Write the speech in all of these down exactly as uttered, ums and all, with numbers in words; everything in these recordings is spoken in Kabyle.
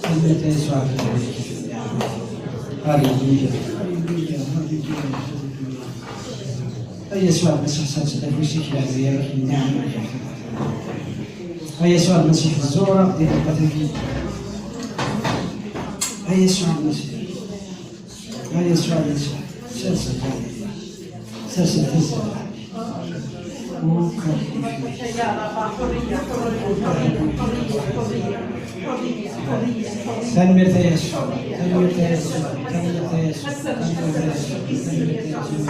Tanemmirt a Yasuɛ, tanemmirt. Halleluya. Halleluya. Halleluya. A Yasuɛ Lmasiḥ, sers-d afus-ik leɛzayar-ik, nneɛma-k. A Yasuɛ Lmasiḥ, ẓur-aɣ di lewqat-agi. A Yasuɛ Lmasiḥ. A Yasuɛ Lmasiḥ, sers-d, sers-d tazzla. Tanemmirt a Yasuɛ, tanemmirt a Yasuɛ, tanemmirt a Yasuɛ, tanemmirt a Yasuɛ, tanemmirt a Yasuɛ.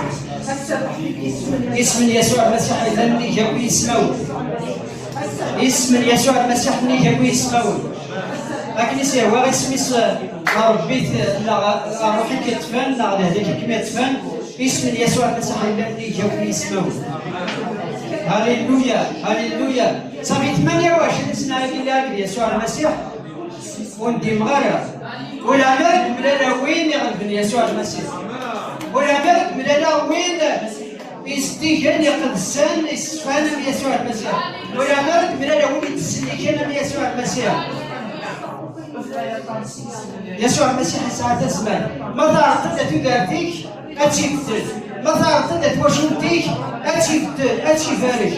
Isem n Yasuɛ Lmasiḥ yella nnig akk yismawen. Isem n Yasuɛ Lmasiḥ nnig akk yismawen. Akken i s-yehwa isem-is, a Ṛebbi, neɣ a Ṛṛuḥ i k-yeṭṭfen, neɣ lehlak i kem-yeṭṭfen, isem n Yasuɛ Lmasiḥ yella nnig akk yismawen. Halleluya, halleluya. Safi tmanya u ɛecrin sna i yella akked Yasuɛ Lmasiḥ, ur ndimeɣ ara. Ur ɛmiṛ d-mlaleɣ win iɣelben Yasuɛ Lmasiḥ. Ur ɛmiṛ d-mlaleɣ win izeddigen, iqedsen, isefhan am Yasuɛ Lmasiḥ. Ur ɛmiṛ d-mlaleɣ win yettselliken am Yasuɛ Lmasiḥ. Yasuɛ Lmasiḥ yesɛa tazmert. Ma terreḍ-d tudert-ik, ad tt-ibeddel. Ma terreḍ-d twacult-ik, ad tt-ibeddel, ad tt-ibarek.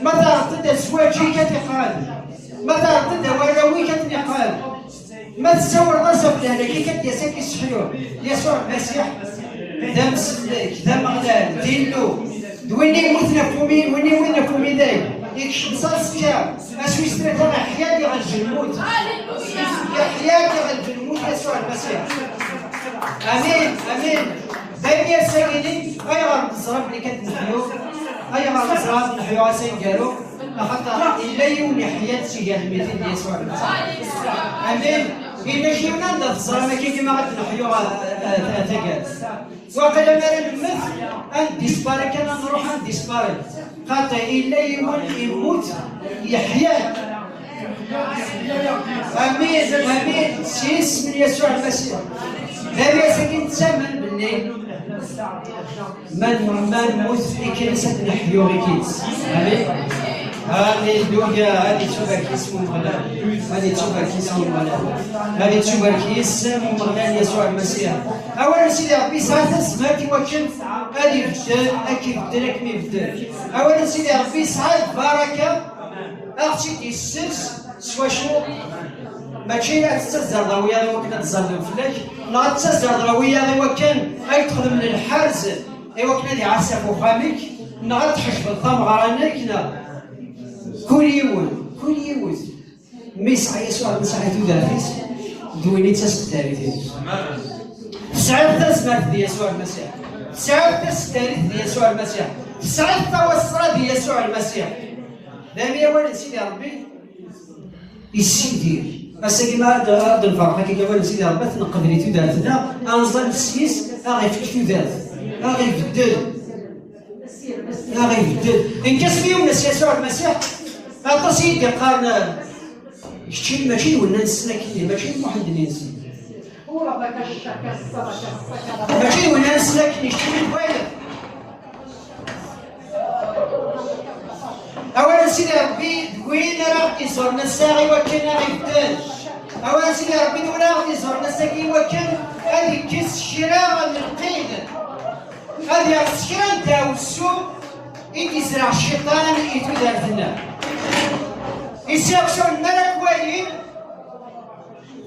Ma terreḍ-d zzwaǧ-ik, ad t-iqad. Ma terreḍ-d warraw-ik, ad ten-iqad. Ma tessawleḍ-as ɣef lehlak-ik, ad d-yas ad k-isseḥyu. Yasuɛ Lmasiḥ d amsellek, d ameɣlal, d Illu. D win yemmuten ɣef umi-, win yemmuten ɣef umidag, ikcem s aẓekka, ass wis tlata, iḥya-d iɣelb lmut. Iḥya-d iɣelb lmut Yasuɛ Lmasiḥ. Amin, amin. Daymi ass-agi-nni, ayɣer neẓra belli kan neḥyu? Ayɣer neẓra ad neḥyu ass aneggaru? Axaṭer yella yiwen iḥya-d si gar lmitin d Yasuɛ Lmasiḥ. Amin. Yella kra anda teẓram akka kama ad neḥyu, a, a, a, taggara? Waqila mi ara nemmet, ad nedispari kan, ad nruḥ, ad nedispari. Xaṭi, yella yiwen yemmut, yeḥya. Amin, amin, s yisem n Yasuɛ Lmasiḥ. D argaz-agi nettamen belli ma n-, ma nemmut, ikan-as ad neḥyu, ikan-as. Amin. Halleluya, ad ittubarek isem Umeɣlal. Ad ittubarek isem Umeɣlal. Ad ittubarek isem Umeɣlal Yasuɛ Lmasiḥ. Awal n Sidi Ṛebbi yesɛa tazmert i wakken ad ibeddel, ad k-ibeddel, ad kem-ibeddel. Awal n Sidi Ṛebbi yesɛa lbaraka, ad ɣ-tt-id-yessers s wacu? Mačči ad tettazzaleḍ a wiyaḍ i wakken ad ẓẓallen fell-ak, neɣ ad tettazzaleḍ a wiyaḍ i wakken ad txedmem lḥerz i wakken ad iɛass ɣef uxxam-ik, neɣ ad tḥejbeḍ tameɣra-nnek, neɣ kul yiwen, kul yiwet. Mi yesɛa Yasuɛ Lmasiḥ i tudert-is, d win i d taseddarit-ines. Tesɛiḍ tazmert di Yasuɛ Lmasiḥ. Tesɛiḍ taseddarit di Yasuɛ Lmasiḥ. Tesɛiḍ taweṣṣa di Yasuɛ Lmasiḥ. D ami awal n Sidi Ṛebbi yessidir. Ass-agi ma ad, ad nferq akka awal n Sidi Ṛebbi, ad t-neqbel i tudert-nneɣ, ad nẓall s yis, ad ɣ-ifk tudert, ad ɣ-ibeddel. Ad ɣ-ibeddel. Nekk asmi yumen s Yasuɛ Lmasiḥ, aṭas i yi-d-iqqaren, keččini mačči d winna nessen akkenni, mačči d Muḥend-nni nessen. Mačči d winna nessen akkenni, keččini d wayeḍ. Awal n Sidi Ṛebbi d win ara ɣ-d-iẓuren ass-a i wakken ad ɣ-ibeddel. Awal n Sidi Ṛebbi d win ara ɣ-d-iẓuren ass-agi i wakken ad ikkes kra n lqid. Ad yerẓ kra n ddaɛwessu i d-yezreɛ cciṭan i tudert-nneɣ. Isiɣsuren mi ara k-walin,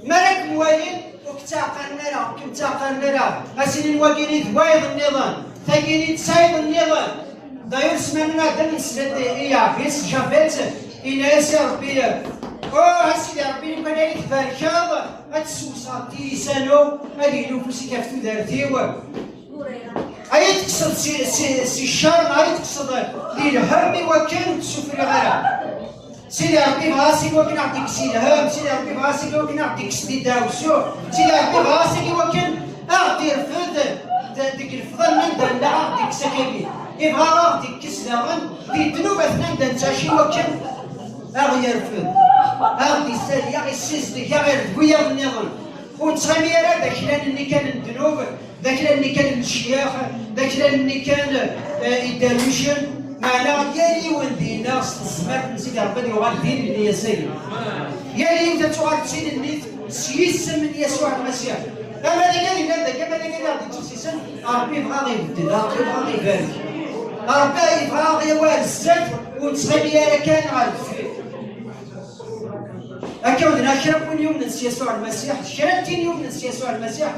mi ara kem-walin, ur k-ttɛeqqalen ara, ur kem-ttɛeqqalen ara. A s-inin wagini d wayeḍ nniḍen, tagini d tayeḍ nniḍen. Dayur ssmana n Adem nesla-d i Yeɛbis, Jabet, yenna-yas i Ṛebbi, oh, a Sidi Ṛebbi, lukan ay tbarkeḍ, ad tessewseɛeḍ tilisa-nu, ad yili ufus-ik ɣef tudert-iw. Ay tekkseḍ si, si, si ccer, ay tekkseḍ di lhemm i wakken ur d-ssufriɣ ara. Sidi Ṛebbi bɣa-as i wakken ad ɣ-d-ikkes i lhemm, Sidi Ṛebbi bɣa-as i wakken ad ɣ-d-ikkes di ddaɛwessu, Sidi Ṛebbi bɣa-as i wakken ad ɣ-d-irfed d-, deg lefḍal n anda nella, ad ɣ-d-ikkes akagi. Ibɣa ad ɣ-d-ikkes daɣen di ddnubat n anda nettɛic i wakken ad ɣ-yerfed, ad ɣ-d-issali, ad ɣ-issizdeg, ad ɣ-irfed wiyaḍ nniḍen. Ur nettɣimi ara d aklan-nni kan n ddnub, d aklan-nni kan n lecyax, d aklan-nni kan, eh, iderwicen. Meɛna yal yiwen dinna s tezmert n Sidi Ṛebbi ad yuɣal d ilelli ass-agi. Yal yiwet ad tuɣal d tilellit s yisem n Yasuɛ Lmasiḥ. Ama d akken yellan dagi, ama d akken ad d-ittusissen, Ṛebbi yebɣa ad ibeddel, Ṛebbi yebɣa ad ibarek. Ṛebbi yebɣa ad yawi ar zdat, ur nettɣimi ara kan ɣer deffir. Akka ur d-nniɣ kra n win yumnen s Yasuɛ Lmasiḥ, kra n tin yumnen s Yasuɛ Lmasiḥ,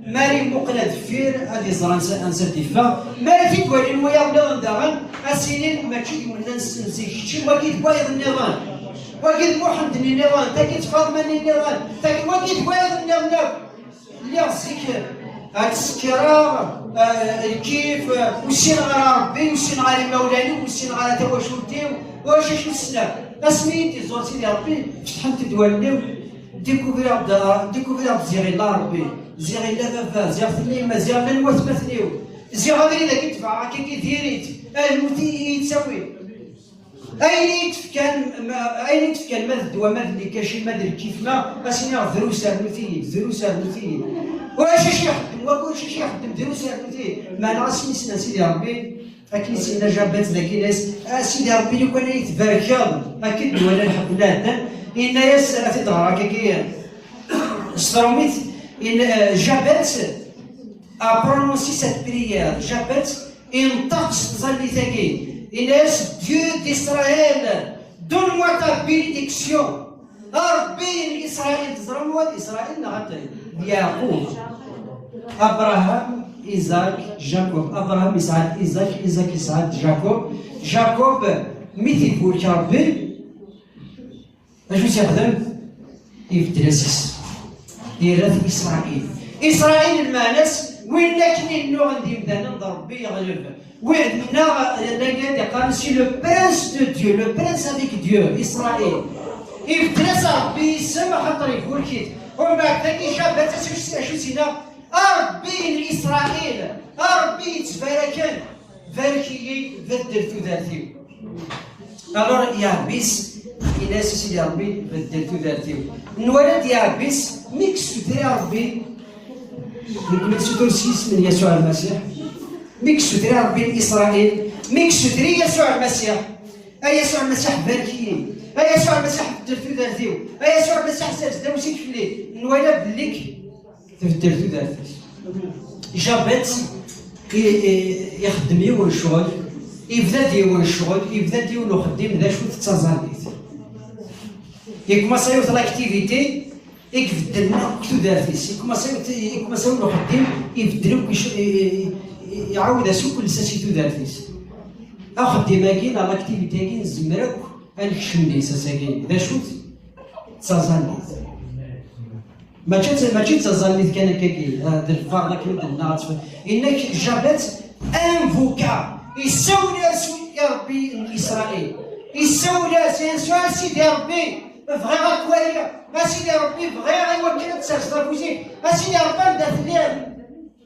mi ara imuqel ar deffir, ad iẓer ansa, ansa d-iffeɣ. Mi ara t-id-walin wiyaḍ nniḍen daɣen, ad s-inin mačči d winna n zik, kečči wagi d wayeḍ nniḍen, wagi d Muḥend-nni nniḍen, tagi d Faḍma-nni nniḍen, tagi, wagi d wayeḍ nniḍen akk. Lliɣ zik ad ttsekkireɣ, eh, lkif, eh, ur ssineɣ ara Ṛebbi, ur ssineɣ ara imawlan-iw, ur ssineɣ ara tawacult-iw, ulac acu ssneɣ. Asmi i yi-d-iẓur Sidi Ṛebbi, fetḥent-d wallen-iw, découvriɣ-d, découvriɣ-d ziɣ illa Ṛebbi, ziɣ illa Baba, ziɣ tella yemma, ziɣ llan watmaten-iw, ziɣ abrid-agi tebɛeɣ akkagi diri-t, a lmut i yi-yettawin. Ayen i d-fkan, ma, ayen i d-fkan, ma d ddwa, ma d likaci, ma d lkif, ma, ad s-iniɣ drus rnut-iyi-d, drus rnut-iyi-d. Ulac acu ixeddem, wagi ulac acu ixeddem, drus rnut-iyi-d. Meɛna asmi ssnen Sidi Ṛebbi, akken i s-yenna Jabet dagi, yenna-yas, a Sidi Ṛebbi, lukan ay tbarkeḍ, akken d-wala lḥebb n lɛeddan, yenna-yas, ad t-id-ɣer akkagi s trumit, in, eh, Jabet a prononcé cette prière. Jabet inṭeq s tẓallit-agi, yenna-yas, Dieu d'Israël, donne-moi ta bénédiction. A Ṛebbi n Isṛayil, teẓram wa d Isṛayil neɣ d Yeɛqub? Abraham, Isaac, Jacob. Abraham yesɛa-d Isaac, Isaac yesɛa-d Jacob. Jacob, mi t-iburek Ṛebbi, acu s-yexdem? Ibeddel-as isem. Yerra-t Isṛayil. Isṛayil lmeɛna-s win akken i nnuɣen d yimdanen d Ṛebbi yeɣleb. Win neɣ llan yeqqaren c'est le prince de Dieu, le prince avec Dieu, Isṛayil. Ibeddel-as Ṛebbi isem axaṭer iburek-it. Umbeɛd dagi Jabet acu, acu s-yenna? A Ṛebbi n Isṛayil, a Ṛebbi yettbaraken, barek-iyi, beddel tudert-iw. Alors, Yeɛbis, yenna-yas i Sidi Ṛebbi, beddel tudert-iw. Nwala-d Yeɛbis, mi yessuter i Ṛebbi, nekkni nessutur s yisem n Yasuɛ Lmasiḥ, mi yessuter i Ṛebbi n Isṛayil, mi yessuter i Yasuɛ Lmasiḥ, a Yasuɛ Lmasiḥ, barek-iyi, a Yasuɛ Lmasiḥ, beddel tudert-iw, a Yasuɛ Lmasiḥ, sers-d awes-ik fell-i, nwala belli tbeddel tudert-is. Jabet i, i, ixeddem yiwen ccɣel, yebda-d yiwen ccɣel, yebda-d yiwen uxeddim, d acu d taẓallit. Yekmasa yiwet l'activité i ibeddlen akk tudert-is. Yekmasa yiwet, yekmasa yiwen uxeddim, ibeddel akk, ic-, i, i, i, iɛawed-as akk lsas i tudert-is. Axeddim-agi neɣ l'activité-agi nezmer akk ad nekcem deg-s ass-agi. D acu-t? D taẓallit. Mačči d, mačči d taẓallit kan akkagi, ah, d lferḍ akken i d-nenna, ad tf-, yenna-k Jabet invoqua, issawel-as i Ṛebbi n Isṛayil. Issawel-as, yenna-as, a Sidi Ṛebbi, bɣiɣ ad k-waliɣ. A Sidi Ṛebbi, bɣiɣ i wakken ad tserseḍ afus-ik. A Sidi Ṛebbi, anda telliḍ?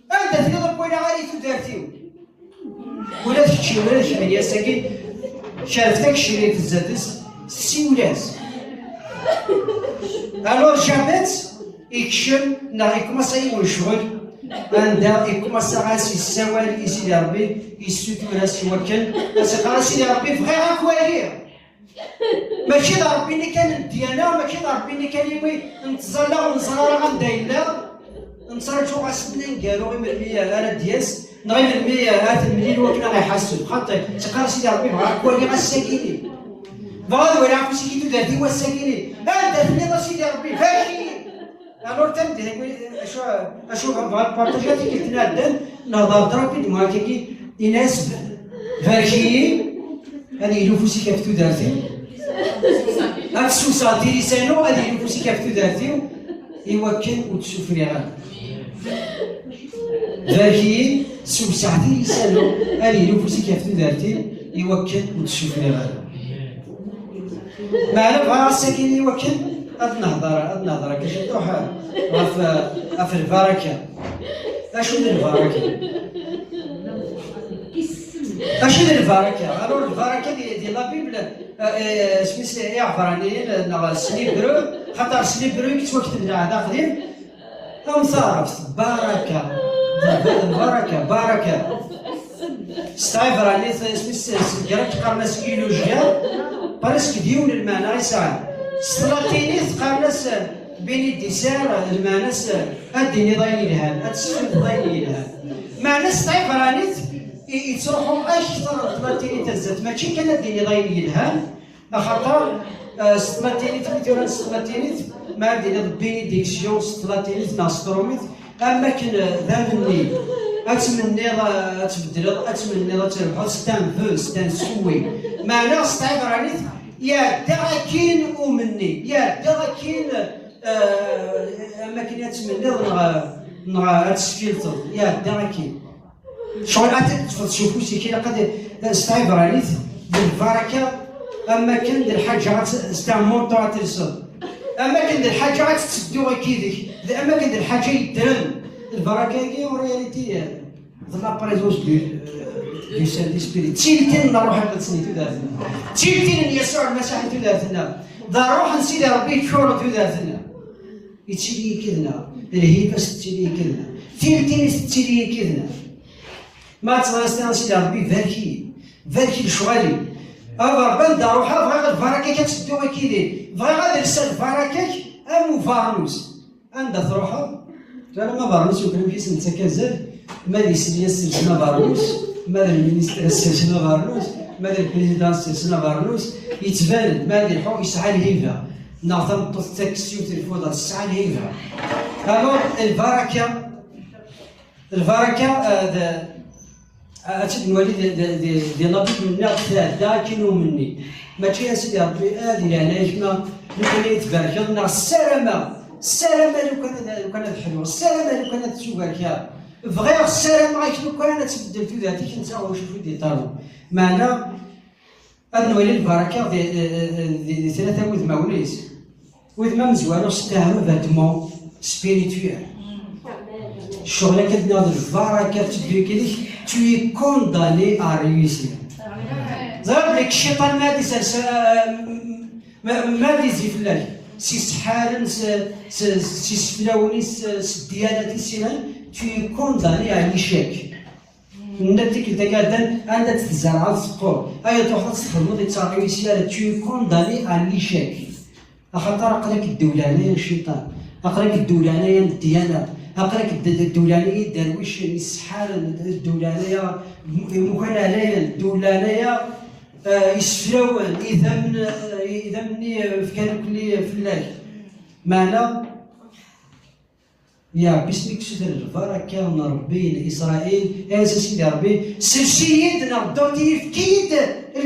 Anda telliḍ ur k-walaɣ ara i tudert-iw? Ula d kečč, ula d kemm, ass-agi, kerfet akcil i tezzates, siwel-as. Alors, Jabet ikcem, neɣ ikmasa yiwen ccɣel, anda ikmasa ɣas yessawal i Sidi Ṛebbi, yessutur-as i wakken, as iqqar, a Sidi Ṛebbi, bɣiɣ ad k-waliɣ. Mačči d Ṛebbi-nni kan n ddyana, mačči d Ṛebbi-nni kan imi nettẓalla ur neẓri ara anda yella, nettraǧu ɣas aneggaru i melmi ara d-yas, neɣ i melmi ara t-nemlil wakken ad ɣ-iḥaseb. Xaṭi, ttqar Sidi Ṛebbi, bɣiɣ ad k-waliɣ ass-agi-ni. Bɣiɣ ad waliɣ afus-ik i tudert-iw ass-agi-ni. Anda telliḍ a Sidi Ṛebbi, barek-iyi! Alors, tameddit-agi, acu, acu bɣiɣ ad partajiɣ tikkelt n iɛeddan, nehḍer-d rapidement akkagi, ini-as, barek-iyi, ad yili ufus-ik ɣef tudert-iw, ad sewseɣ tilisa-inu, ad yili ufus-ik ɣef tudert-iw, i wakken ur tt-ssufriɣ ara. Barek-iyi, sewseɣ tilisa-inu, ad yili ufus-ik ɣef tudert-iw, i wakken ur tt-ssufriɣ ara. Meɛna bɣiɣ ass-agi i wakken ad nehḍer, ad nehḍer akka ciṭuḥ ɣef, ɣef lbaraka. Acu d lbaraka? Acu d lbaraka? Alors, lbaraka di, di la Bible, eh, eh, isem-is iɛebraniyen, neɣ s l'hébreu, xaṭer s l'hébreu i yettwakteb Lɛehd Aqdim, am taɛrabt, baraka, lbaraka, baraka. S tɛibranit, isem-is s Grek qqaren-as ilujya, presque d yiwen lmeɛna i yesɛa. S tlatinit qqaren-as benedicere, lmeɛna-s ad d-tiniḍ ayen yelhan, ad tesfeqdeḍ ayen yelhan. Meɛna s tɛibranit i, yettruḥu akter n tlatinit ar zdat, mačči kan ad d-tiniḍ ayen yelhan, axaṭer, eh, s tlatinit, mi tura s tlatinit, ma ad d-tiniḍ benediction s tlatinit neɣ s trumit, am wakken, eh, d amenni. Ad tmenniḍ, eh, ad tbeddleḍ, ad tmenniḍ, ad trebḥeḍ, c'est un vœu, c'est un souhait. Meɛna s tɛibranit, iɛedda akkin umenni, iɛedda akkin, eh, am wakken ad tmenniḍ neɣ, neɣ ad tesfilteḍ, iɛedda akkin. Ccɣel ad teṭṭfeḍ s ufus-ik, ilaq ad, s tɛibranit, d lbaraka, am wakken d lḥaǧa ad t-, c'est un manteau ad telseḍ. Am wakken d lḥaǧa ad tetteddu akkid-k, d am wakken d lḥaǧa yeddren. Lbaraka-agi, en réalité, d la présence du, du Saint-Esprit. D tiltin n Ṛṛuḥ Iqedsen di tudert-nneɣ. D tiltin n Yasuɛ Lmasiḥ di tudert-nneɣ. D Ṛṛuḥ n Sidi Ṛebbi yeččuren tudert-nneɣ. Yettili akkid-nneɣ. Lhiba-s tettili akkid-nneɣ. Tiltin-is tettili akkid-nneɣ. Ma teẓriḍ, as-tiniḍ, Sidi Ṛebbi, barek-iyi, barek lecɣal-iw. A Ṛebbi, anda ruḥeɣ, bɣiɣ lbaraka-k ad teddu akkid-i, bɣiɣ ad lseɣ lbaraka-k am ubeṛnus. Anda truḥeḍ, tura ma abeṛnus yukan amek i s-nettak azal, ma d iselli ad s-selsen abeṛnus, ma d lministri ad s-selsen abeṛnus, ma d lprésident ad s-selsen abeṛnus, yettban-d, ma ad ileḥḥu yesɛa lhiba, neɣ tameṭṭut tettak-as yiwet lfuḍa tesɛa lhiba. Alors, lbaraka, Lbaraka, eh, d, eh, ad tt-id-nwali di, di, di, di la Bible nniɣ tɛedda akken umenni. Mačči a Sidi Ṛebbi, ah, di leɛnaya-k, ma lukan ad yi-tbarkeḍ, neɣ ssarameɣ, ssarameɣ lukan ad, lukan ad ḥluɣ, ssarameɣ lukan ad ttubarkeɣ. Bɣiɣ, ssarameɣ-ak lukan ad tbeddel tudert-ik, netta ɣur-k i d-iṭṭaleb. Meɛna, Ad nwali lbaraka di, di, di, di tlata wudmawen-is. Udem amezwaru, c'est un revêtement spirituel. Ccɣel akka d-nniɣ d lbaraka tetteddu yid-k, tu es condamné à réussir. Ẓriɣ belli cciṭan ma ad isers, eh, ma, ma ad izzi fell-ak, s isḥaren, s, s, s iseflawen-is, s ddyanat-is, tu es condamné à l'échec. Nna tikkelt-agi ɛeddan, anda tt-tzerɛeḍ teqqur. Ay truḥeḍ ad tt-txedmeḍ, ur tt-réussi ara, tu es condamné à l'échec. Axaṭer aql-ak ddewlanaya n cciṭan, aql-ak ddewlanaya n ddyanat, aql-ak d-, d-, ddewlanaya iderwicen, isḥaren, ddewlanaya imukan ɛlayen, ddewlanaya, eh, iseflawen, idammen, eh, idammen-nni, eh, fkan akk-nni fell-ak. Meɛna, Ya Ṛebbi, asmi yessuter lbaraka n Ṛebbi n Isṛayil, as a Sidi Ṛebbi, sels-iyi-d neɣ ddu-yi-d, efk-iyi-d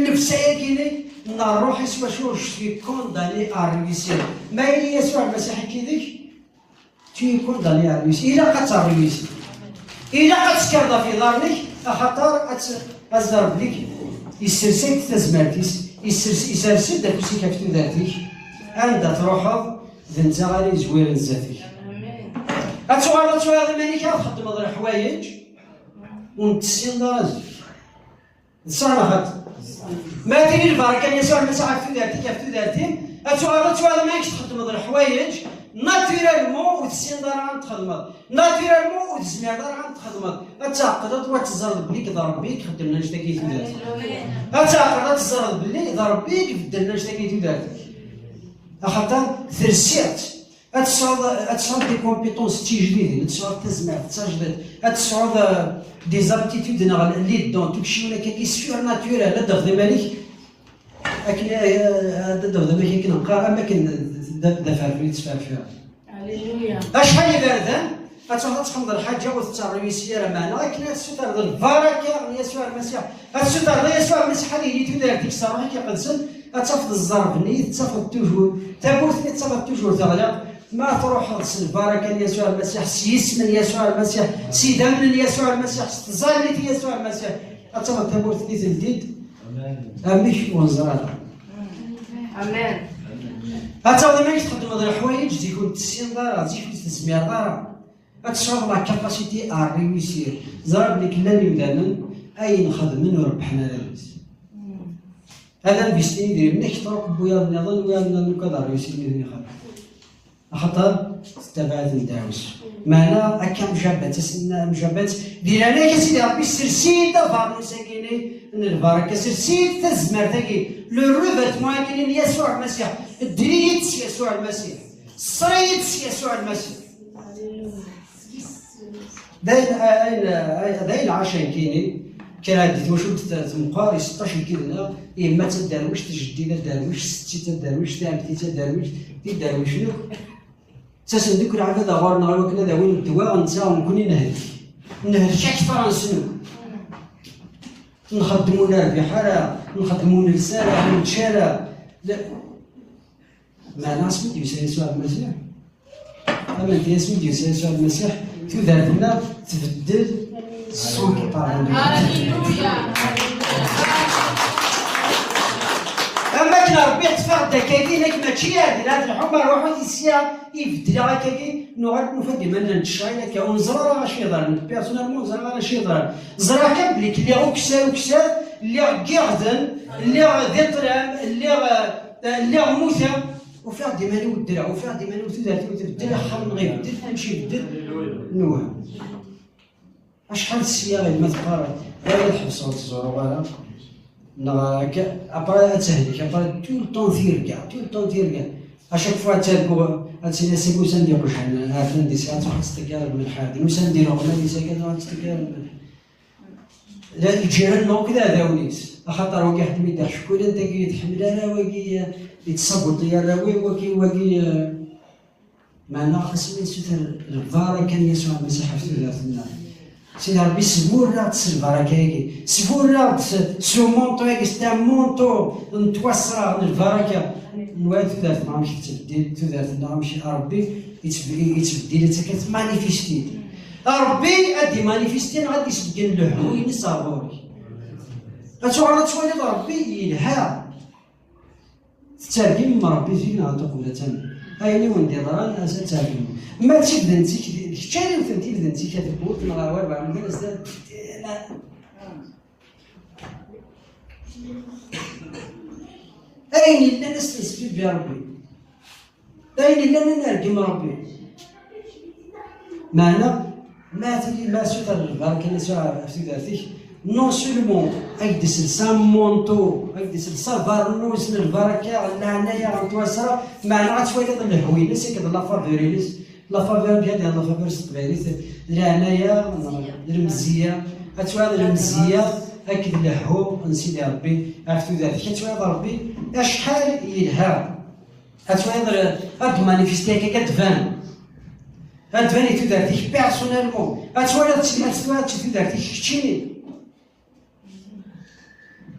llebsa-agi n Ṛṛuḥ-is, wacu je suis condamné à réussir. Ma yili Yasuɛ Lmasiḥ akkid-k, tu es condamné à réussir. Ilaq ad terréussiḍ. Ilaq ad tekkreḍ ɣef iḍarren-ik, axaṭer ad tt-, ad ẓer belli yessers-ak-d tazmert-is, yessers, yessers-d afus-ik ɣef tudert-ik, anda truḥeḍ, d netta ara yezwiren zdat-k. Ad tuɣaleḍ ad twaliḍ iman-ik ad txeddmeḍ leḥwayeǧ ur n-tessineḍ ara zik. D ṣṣeḥ neɣ xaṭi? Ma tili lbaraka n Yasuɛ Lmasiḥ ɣef tudert-ik, ɣef tudert-im, ad tuɣaleḍ ad twaliḍ iman-ik txeddmeḍ leḥwayeǧ naturellement ur tessineḍ ara ad txedmeḍ. Naturellement ur tezmireḍ ara ad txedmeḍ. Ad tɛeqleḍ u ad teẓreḍ belli d Ṛebbi i ixeddmen annect-agi i tudert. Ad tɛeqleḍ ad teẓreḍ belli d Ṛebbi i ibeddlen annect-agi i tudert. Axaṭer tersiḍ-tt. Ad tesɛuḍ, ad tesɛuḍ des compétences d tijdidin, ad tesɛuḍ tazmert d tajdiṭ, ad tesɛuḍ, euh, des aptitudes neɣ les dons, tukciwin akka surnaturel, ad d-tafeḍ iman-ik akken, eh, ad d-tafeḍ iman-ik akken neqqar, am akken d, d, d aferfur i ttferfireḍ. Alleluia. Acḥal iberdan, ad tṛuḥeḍ ad txedmeḍ lḥaǧa ur tettṛewwisi ara, meɛna akken ad tessutreḍ lbaraka n Yasuɛ Lmasiḥ, ad tessutreḍ i Yasuɛ Lmasiḥ ad yili tudert-ik s Ṛṛuḥ-ik Iqedsen, ad tafeḍ zzerb-nni, ad tafeḍ toujours, tawwurt-nni ad tafeḍ toujours teɣleq. Ma tṛuḥeḍ s lbaraka n Yasuɛ Lmasiḥ, s yisem n Yasuɛ Lmasiḥ, s idammen n Yasuɛ Lmasiḥ, s tẓallit n Yasuɛ Lmasiḥ, ad tafeḍ tawwurt-nni teldi-d. Amen. Amek ur neẓri ara. Amen. Ad tafeḍ amek txeddmeḍ leḥwayeǧ zik ur tessineḍ ara, zik ur tezmireḍ ara. Ad tesɛuḍ la capacité à réussir. Ẓriɣ belli llan imdanen ayen xedmen ur rebbḥen ara deg-s. Ad investin idrimen-ik, truḥ n wiyaḍ nniḍen, wiyaḍ nniḍen, ukad ar réussir idrimen xedmen. Axaṭer tettabaɛ-iten ddeɛwessu. Meɛna akka mjabat, ass-nni mjabat, di leɛnaya-k a Sidi Ṛebbi, sers-iyi-d abeṛnus-agi-ni n lbaraka, sers-iyi-d tazmert-agi, le revêtement-agi-ni n Yasuɛ Lmasiḥ. Dder-iyi-d s Yasuɛ Lmasiḥ. Ṣṣer-iyi-d s Yasuɛ Lmasiḥ. D ayen, ayen, ayen, d ayen lɛaca nekkini. Kra di twacult tmeqqer, i seṭṭac n yidla, yemma d taderwict, jeddi d aderwic, setti d taderwict, ɛemmti d taderwict, d iderwicen akk. Ttasen-d akk lɛibad ɣur-neɣ i wakken ad awin ddwa, netta nekkni nehlek. Nehlek akteṛ-nsen akk. Nxeddem ur nerbiḥ ara, nxeddem ur nelsi ara, ur nečči ara. La. Meɛna asmi d-yusa Yasuɛ Lmasiḥ, amen-t, asmi d-yusa Yasuɛ Lmasiḥ, tudert-nneɣ tbeddel s ṣṣut n Ṛebbi. Am akken Ṛebbi ṭṭfeɣ-d akkagi, nekk mačči ad ilad lḥuma, ruḥut i sya, i beddleɣ akkagi, nuɣal nufa-d iman-nneɣ nettcɣil akka, ur neẓri ara acu yeḍran, nekk personnellement ur ẓriɣ ara acu yeḍran. Ẓriɣ kan belli lliɣ ukessar, ukessar, lliɣ deg iɣden, lliɣ di ṭṭlam, lliɣ, eh, lliɣ mmuteɣ. Ufiɣ-d iman-iw ddreɣ, ufiɣ-d iman-iw tudert-iw tbeddel, axxam-nneɣ ibeddel, kullec ibeddel. Newhem. Acḥal sliɣ i yemma teqqar, "Ay, ad ḥebseɣ ur ttẓuruɣ ara." Neɣ akka, après ad tehlek, après tout le temps tirga, tout le temps tirga. À chaque fois ad targu, ad tili ass-agi usan-d iqjan, atan di sɛa ad tettḍeggar lmelḥ, atan usan-d iluqman-is akka ad tettḍeggar lmelḥ. La, lǧiran-nneɣ akk d aɛdawen-is. Axaṭer wagi ḥeddem-it ccwal, anta-agi ur tḥemmel ara, wagi, eh, yettṣabuṭi arraw-iw, wagi, wagi, eh, meɛna asmi nessuter lbaraka n Yasuɛ Lmasiḥ ɣef tudert-nneɣ. Sidi Ṛebbi, sburr-aɣ-d s lbaraka-agi. Sburr-aɣ-d s, s umunṭu-agi, s tamunṭu n twaṣṣra n lbaraka. Nwala tudert-nneɣ amek tettbeddil, tudert-nneɣ amek Ṛebbi yettb-, yettbeddil, yettak-d manifesti. Ṛebbi ad d-imanifesti neɣ ad d-isbeggen lehhu-ines ar ɣur-k. Ad tuɣaleḍ ad twaliḍ Ṛebbi yelha. Tettergimem Ṛebbi zik neɣ uqbel ad tamen. Ayen i wen-d-iḍran, ad tettergimem. Ma d tibden zik, d kečč ara yewten tibden zik a tewwurt, neɣ ar warbaɛ mgal, ayen yellan ad s-nesbibbi Ṛebbi. D ayen yellan ad nergem Ṛebbi. Meɛna, ma tili, ma suter lbaraka n Yasuɛ ɣef tudert-ik, non seulement ad k-d-isels amunṭu, ad k-d-isels abernus n lbaraka, n leɛnaya, n twaṣṣra, meɛna ad twaliḍ lehhu-ines akked la faveur-ines. La faveur, bihad, la faveur s teqbaylit, d leɛnaya, d lemzeyya, ad twaliḍ lemzeyya akked lehhu n Sidi Ṛebbi ɣef tudert-ik, ad twaliḍ Ṛebbi acḥal yelha. Ad twaliḍ, ad d-manifesti akka, ad d-tban. Ad d-tban i tudert-ik personnellement. Ad twaliḍ, ad twaliḍ tudert-ik keččini.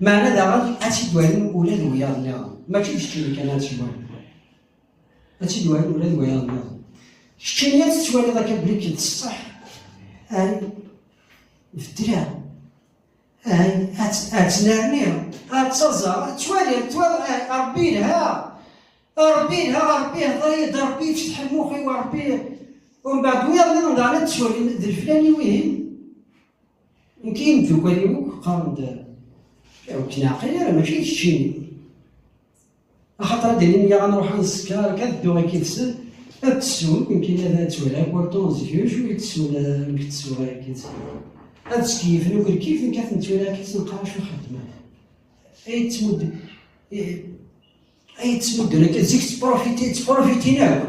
Meɛna daɣen ad tt-id-walin ula d wiyaḍ nniḍen. Mačči d keččini kan ad tt-id-walin. Ad tt-id-walin ula d wiyaḍ nniḍen. Keččini ad tettwaliḍ akka belli d ṣṣeḥ. Ay, beddleɣ. Ay, ad, ad ttnerniɣ, ad ttaẓeɣ, ad ttwaliɣ, ttwaliɣ, ay, Ṛebbi yelha. Ṛebbi yelha, Ṛebbi yehḍer-iyi-d, Ṛebbi yefteḥ lmux-iw, Ṛebbi. Umbeɛd wiyaḍ nniḍen daɣen ad ttwalin d leflani wihin. Nekk i yimeddukkal-iw akk qqaren-d, ur k-neɛqil ara, mačči d keččini. Axaṭer ad d-inin yaɣ ad nruḥ ad nsekker, akka ad dduɣ akka yid-sen, ad tessun, nekkini ad, ad ttwaliɣ akk ur ṭṭun zik, acu i tessun, eh, nekk ttessuɣ akka yid-sen. Ad skeyfen akk lkif, nekk ad ten-ttwaliɣ akka yid-sen, qqar acu xeddmen. Ay ttmudd-, ay, ay ttmuddun akka, zik ttprofiti-, ttprofitin akk.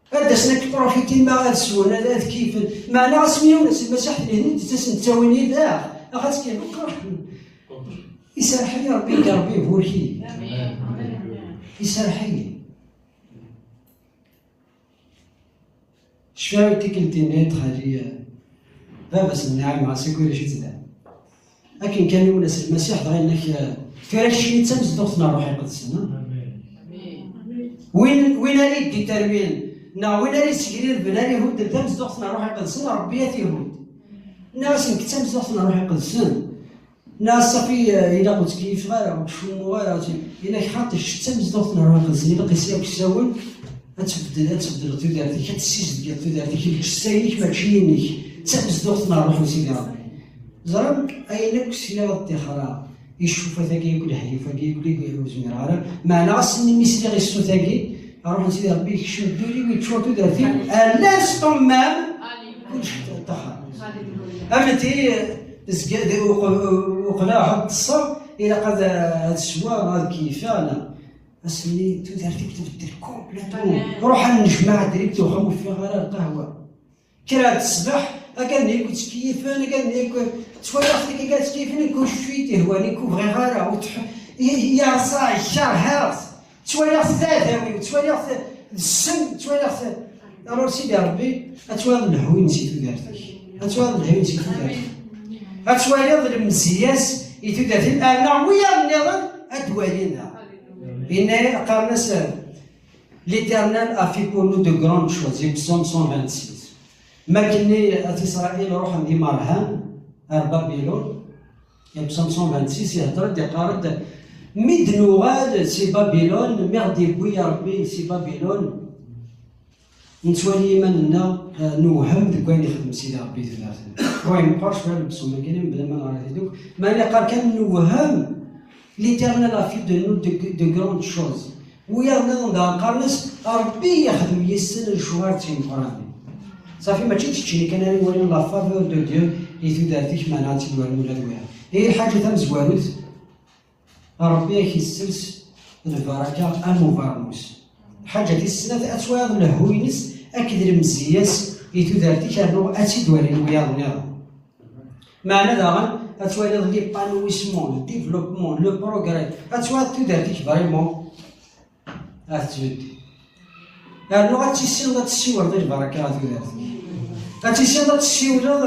Ad d-asen ad k-profitin, ma ad swen, ad, ad kifen. Meɛna asmi yiwen ass Lmasiḥ tlihni d-ttasen ttawin yid-, ah, axaṭ kan, iserreḥ-iyi Ṛebbi, deg Ṛebbi iburek-iyi. Iserreḥ-iyi. Cfiɣ i tikkelt-nni d xali, eh, baba-s n Nɛima, seg ulac-itt da. Akken kan iwen-as Lmasiḥ, dɣa yenna-k, eh, tura keččini d tamezduɣt n Ṛṛuḥ Iqedsen, ha? Win, win ara yedditerwin, neɣ win ara yessegrirben, ara ihudden tamezduɣt n Ṛṛuḥ Iqedsen, Ṛebbi ad t-ihudd. Nniɣ-as nekk d tamezduɣt n Ṛṛuḥ Iqedsen. Nniɣ-as safi, eh, ilaq ur ttkeyyifeɣ ara, ur ttcummuɣ ara, yenna-k xaṭi, kečč d tamezduɣt n Ṛṛuḥ Iqedsen, ilaq i sya uksawen, ad tbeddel, ad tbeddleḍ tudert-ik, ad tessizedgeḍ tudert-ik, lǧessa-inek mačči inek, d tamezduɣt n Ṛṛuḥ n Sidi Ṛebbi. Ẓran ayen akk sliɣ ad ṭṭixreɣ, i ccufat-agi akk, lehyuf-agi akk, ur zmireɣ ara, meɛna ass-nni mi sliɣ i ṣṣut-agi, Ṛuḥ n Sidi Ṛebbi yekcem ddunit, yeččur tudert-iw, à l'instant même, kullec ṭaḥer. Am ti, tezga, uqla ad ṭṭseɣ, ilaq ad, ad sweɣ, ad keyyfeɣ, neɣ ass-nni tudert-iw tbeddel complètement. Ṛuḥ ad nnejmaɛ direct uxxam, ur ffiɣ ara lqahwa. Kkreɣ-d ṣṣbeḥ, akken nekk ttkeyyfen, akken nekk ttwaliɣ-t nekk akken ttkeyyfen, nekk ur cwi d-ihwan, nekk ur bɣiɣ ara, ur tḥ-, i-, yerẓa, kerheɣ-t. Ttwaliɣ-t d aɛdaw-iw, ttwaliɣ-t d ssem, ttwaliɣ-t. Alors Sidi Ṛebbi, ad twaliḍ lehhu-ines i tudert-ik. Ad twaliḍ lehhu-ines i tudert-ik. Ad twaliḍ lemzeyya-s i tudert-ik. Arna wiyaḍ nniḍen ad d-walin daɣ. Yenna-, qqaren-as, L'Éternel a fait pour nous de grandes choses, i Psaume cent vingt-six. Makenni at Isṛayil ruḥen d imerhan ar Babilun, i Psaume cent vingt-six ihedder-d, iqqar-d, mi d-nuɣal si Babilun, mi ɣ-d-yewwi Ṛebbi si Babilun, nettwali iman-nneɣ, eh, newhem deg wayen ixdem Sidi Ṛebbi di tudert-nneɣ. Wa meqqer cwiya lebṣum-agi, mebla ma neɣra-t-id akk, meɛna iqqar kan newhem. L'Éternel a fait de nous de, de grandes choses. Wiyaḍ nniḍen daɣen qqaren-as, Ṛebbi yexdem yes-sen lecɣal d timeqqranin. Safi, mačči d keččini kan ara iwalin la faveur de Dieu i tudert-ik, meɛna ad tt-id-walin ula d wiyaḍ. Ihi lḥaǧa tamezwarut, Ṛebbi ad k-issers lbaraka am ubernus. Lḥaǧa tis snat, ad twaliḍ lehhu-ines akked lemzeyya-s i tudert-ik, rnu ad tt-id-walin wiyaḍ nniḍen. Meɛna daɣen, ad twaliḍ l'épanouissement, le développement, le progrès, ad twaliḍ tudert-ik vraiment ad tettbeddil. Rnu ad tissineḍ ad tessiwleḍ i lbaraka ɣer tudert-ik. Ad tissineḍ ad tessiwleḍ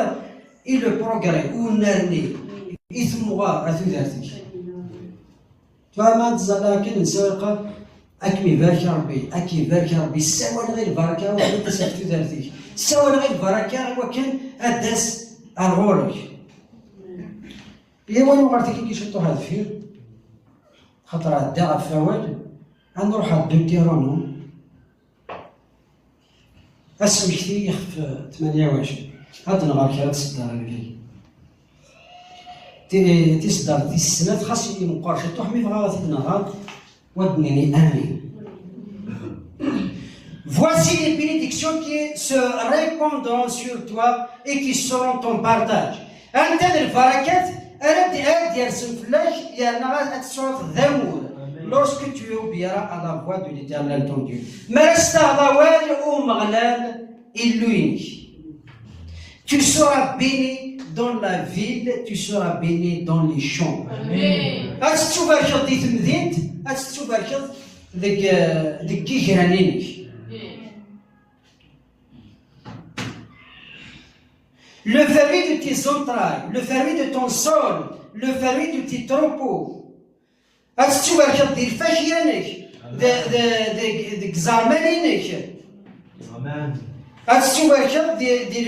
i le progrès, i unnerni, i temɣer ɣer tudert-ik. Tura ma tẓalla akken nsawa yeqqar, ad kem-ibarek Ṛebbi, ad k-ibarek Ṛebbi, ssawaleɣ i lbaraka i wakken ad d-tas ɣef tudert-ik, ssawaleɣ i lbaraka i wakken ad d-tas ar ɣur-k. Yaw, ad nuɣal tagi ciṭuḥ ar deffir, xaṭer ɛeddaɣ ɣef wawal, ad nruḥ ar Deutéronome. Asmekti ixef tmanya u ɛecrin. Ad nɣer kra n tseddar dagi. Ti-, tiseddart tis snat, xas i meqqer ciṭuḥ, mi bɣa ad t-id-nɣer, wa d-nini amin. Voici les bénédictions qui se répandront sur toi et qui seront ton partage. Anta d lbarakat ara d-, ara d-yersen fell-ak, yerna ad tesɛuḍ d amur. Amin. Lorsque tu obéiras à la voix de l'Éternel ton Dieu. Mi ara s-taɣeḍ awal Umeɣlal Illu-inek. Tu seras béni dans la ville, tu seras béni dans les champs. Amin. Ad tettubarkeḍ di temdint, ad tettubarkeḍ deg, deg yigran-inek. Le fruit de tes entrailles, le fruit de ton sol, le fruit de tes troupeaux. Ad tettubarkeḍ di lfakya-inek, de, de, de, deg iẓerman-inek. Amen. Ad tettubarkeḍ di, di,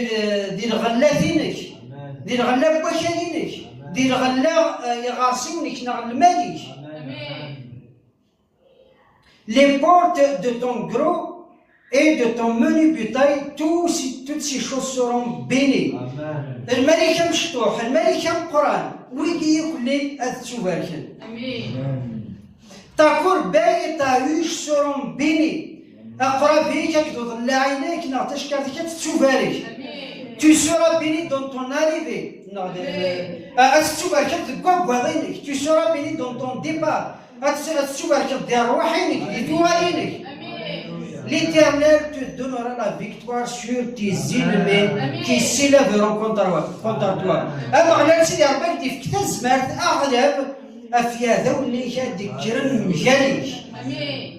di lɣellat-inek, amen, di lɣella n wakal-inek, amen, di lɣella, eh, iɣersiwen-ik neɣ lmal-ik. Amen. Les portes de ton gros et de ton menu bétail, tous ces, toutes ces choses seront bénies. Amen. Lmal-ik amecṭuḥ, lmal-ik ameqqran, wigi yakk-nni ad ttubarken. Amin. Ta corbeille et ta huche seront bénies. Aqrab-ik akked uḍellaɛ-inek neɣ tacekkart-ik ad tettubarek. Amin. Tu seras béni dans ton arrivée. Neɣ d-, amin, a-, ad tettubarkeḍ deg waggaḍ-inek. Tu seras béni dans ton départ. Ad tt-, ad tettubarkeḍ di rrwaḥ-inek, di tuɣal-inek. Amin. L'Éternel te donnera la victoire sur tes ennemis, amin, qui s'élèveront contre toi, contre toi. Ameɣlal Sidi Ṛebbi ad k-d-ifk tazmert, aɣlab, ɣef yiɛdawen-ik ad d-kkren mgal-ik. Amin.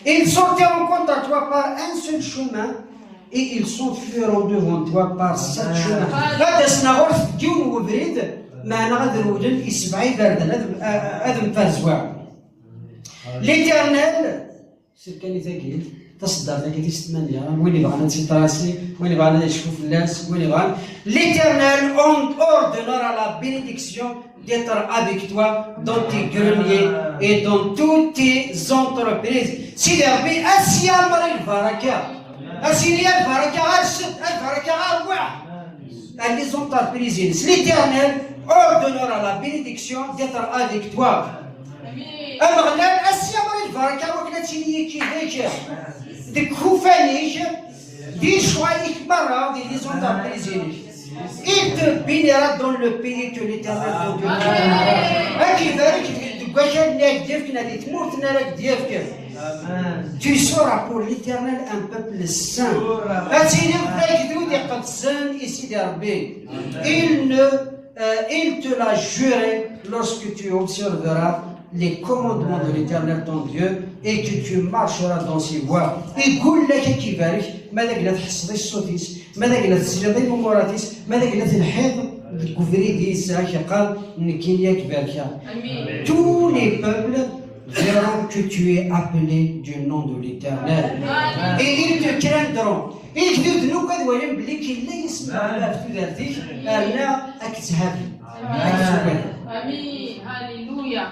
Ils sortiront contre toi par un seul chemin, et ils s'enfuiront devant toi par sept chemins. Ad d-asen ɣur-k deg yiwen n webrid, meɛna ad rewlen i sebɛa iberdan, ad, ad mferzwaɛen. L'Éternel, sirkani tagi, taseddart-agi tis tmanya, win ibɣan ad tt-itrasi, win ibɣan ad yecfu fell-as, win ibɣan. L'Éternel ordonnera la bénédiction d'être avec toi dans tes greniers et dans toutes tes entreprises. Sidi Ṛebbi, a s-yameṛ i lbaraka. A s-yini a lbaraka, a s-, a lbaraka, a rrwaḥ. A les entreprises. L'Éternel ordonnera la bénédiction d'être avec toi. Ameɣlal, ass-a, ma lbaraka, wakken ad tili yid-k, deg ixufan-ik, di lecɣal-ik merra, di les entreprises-inek. Il te bénira dans le pays que l'Éternel ton Dieu te donnera. Ad k-ibarek deg wakal-nni ara k-d-yefken, di tmurt-nni ara k-d-yefken. Tu seras pour l'Éternel un peuple saint. Ad tiliḍ d agdud iqedsen i Sidi Rebbi. Il ne, euh, il te l'a juré lorsque tu observeras les commandements de l'Éternel ton Dieu et que tu marcheras dans ses voies. Iggul-ak ad k-ibarek, ma d agla tḥesseḍ i ṣṣut-is, ma d agla tesliḍ i lumurat-is, ma d agla telḥiḍ deg ubrid-is, ad k-iqqar, nekkini ad k-barkeɣ. Tous les peuples verront que tu es appelé du nom de l'Éternel. Et ils te craindront. Igduden akk ad walin belli k-illa yisem n Rebbi ɣef tudert-ik, rna ad k-tthabin. Ad k-tthabin. Amin. Alléluia.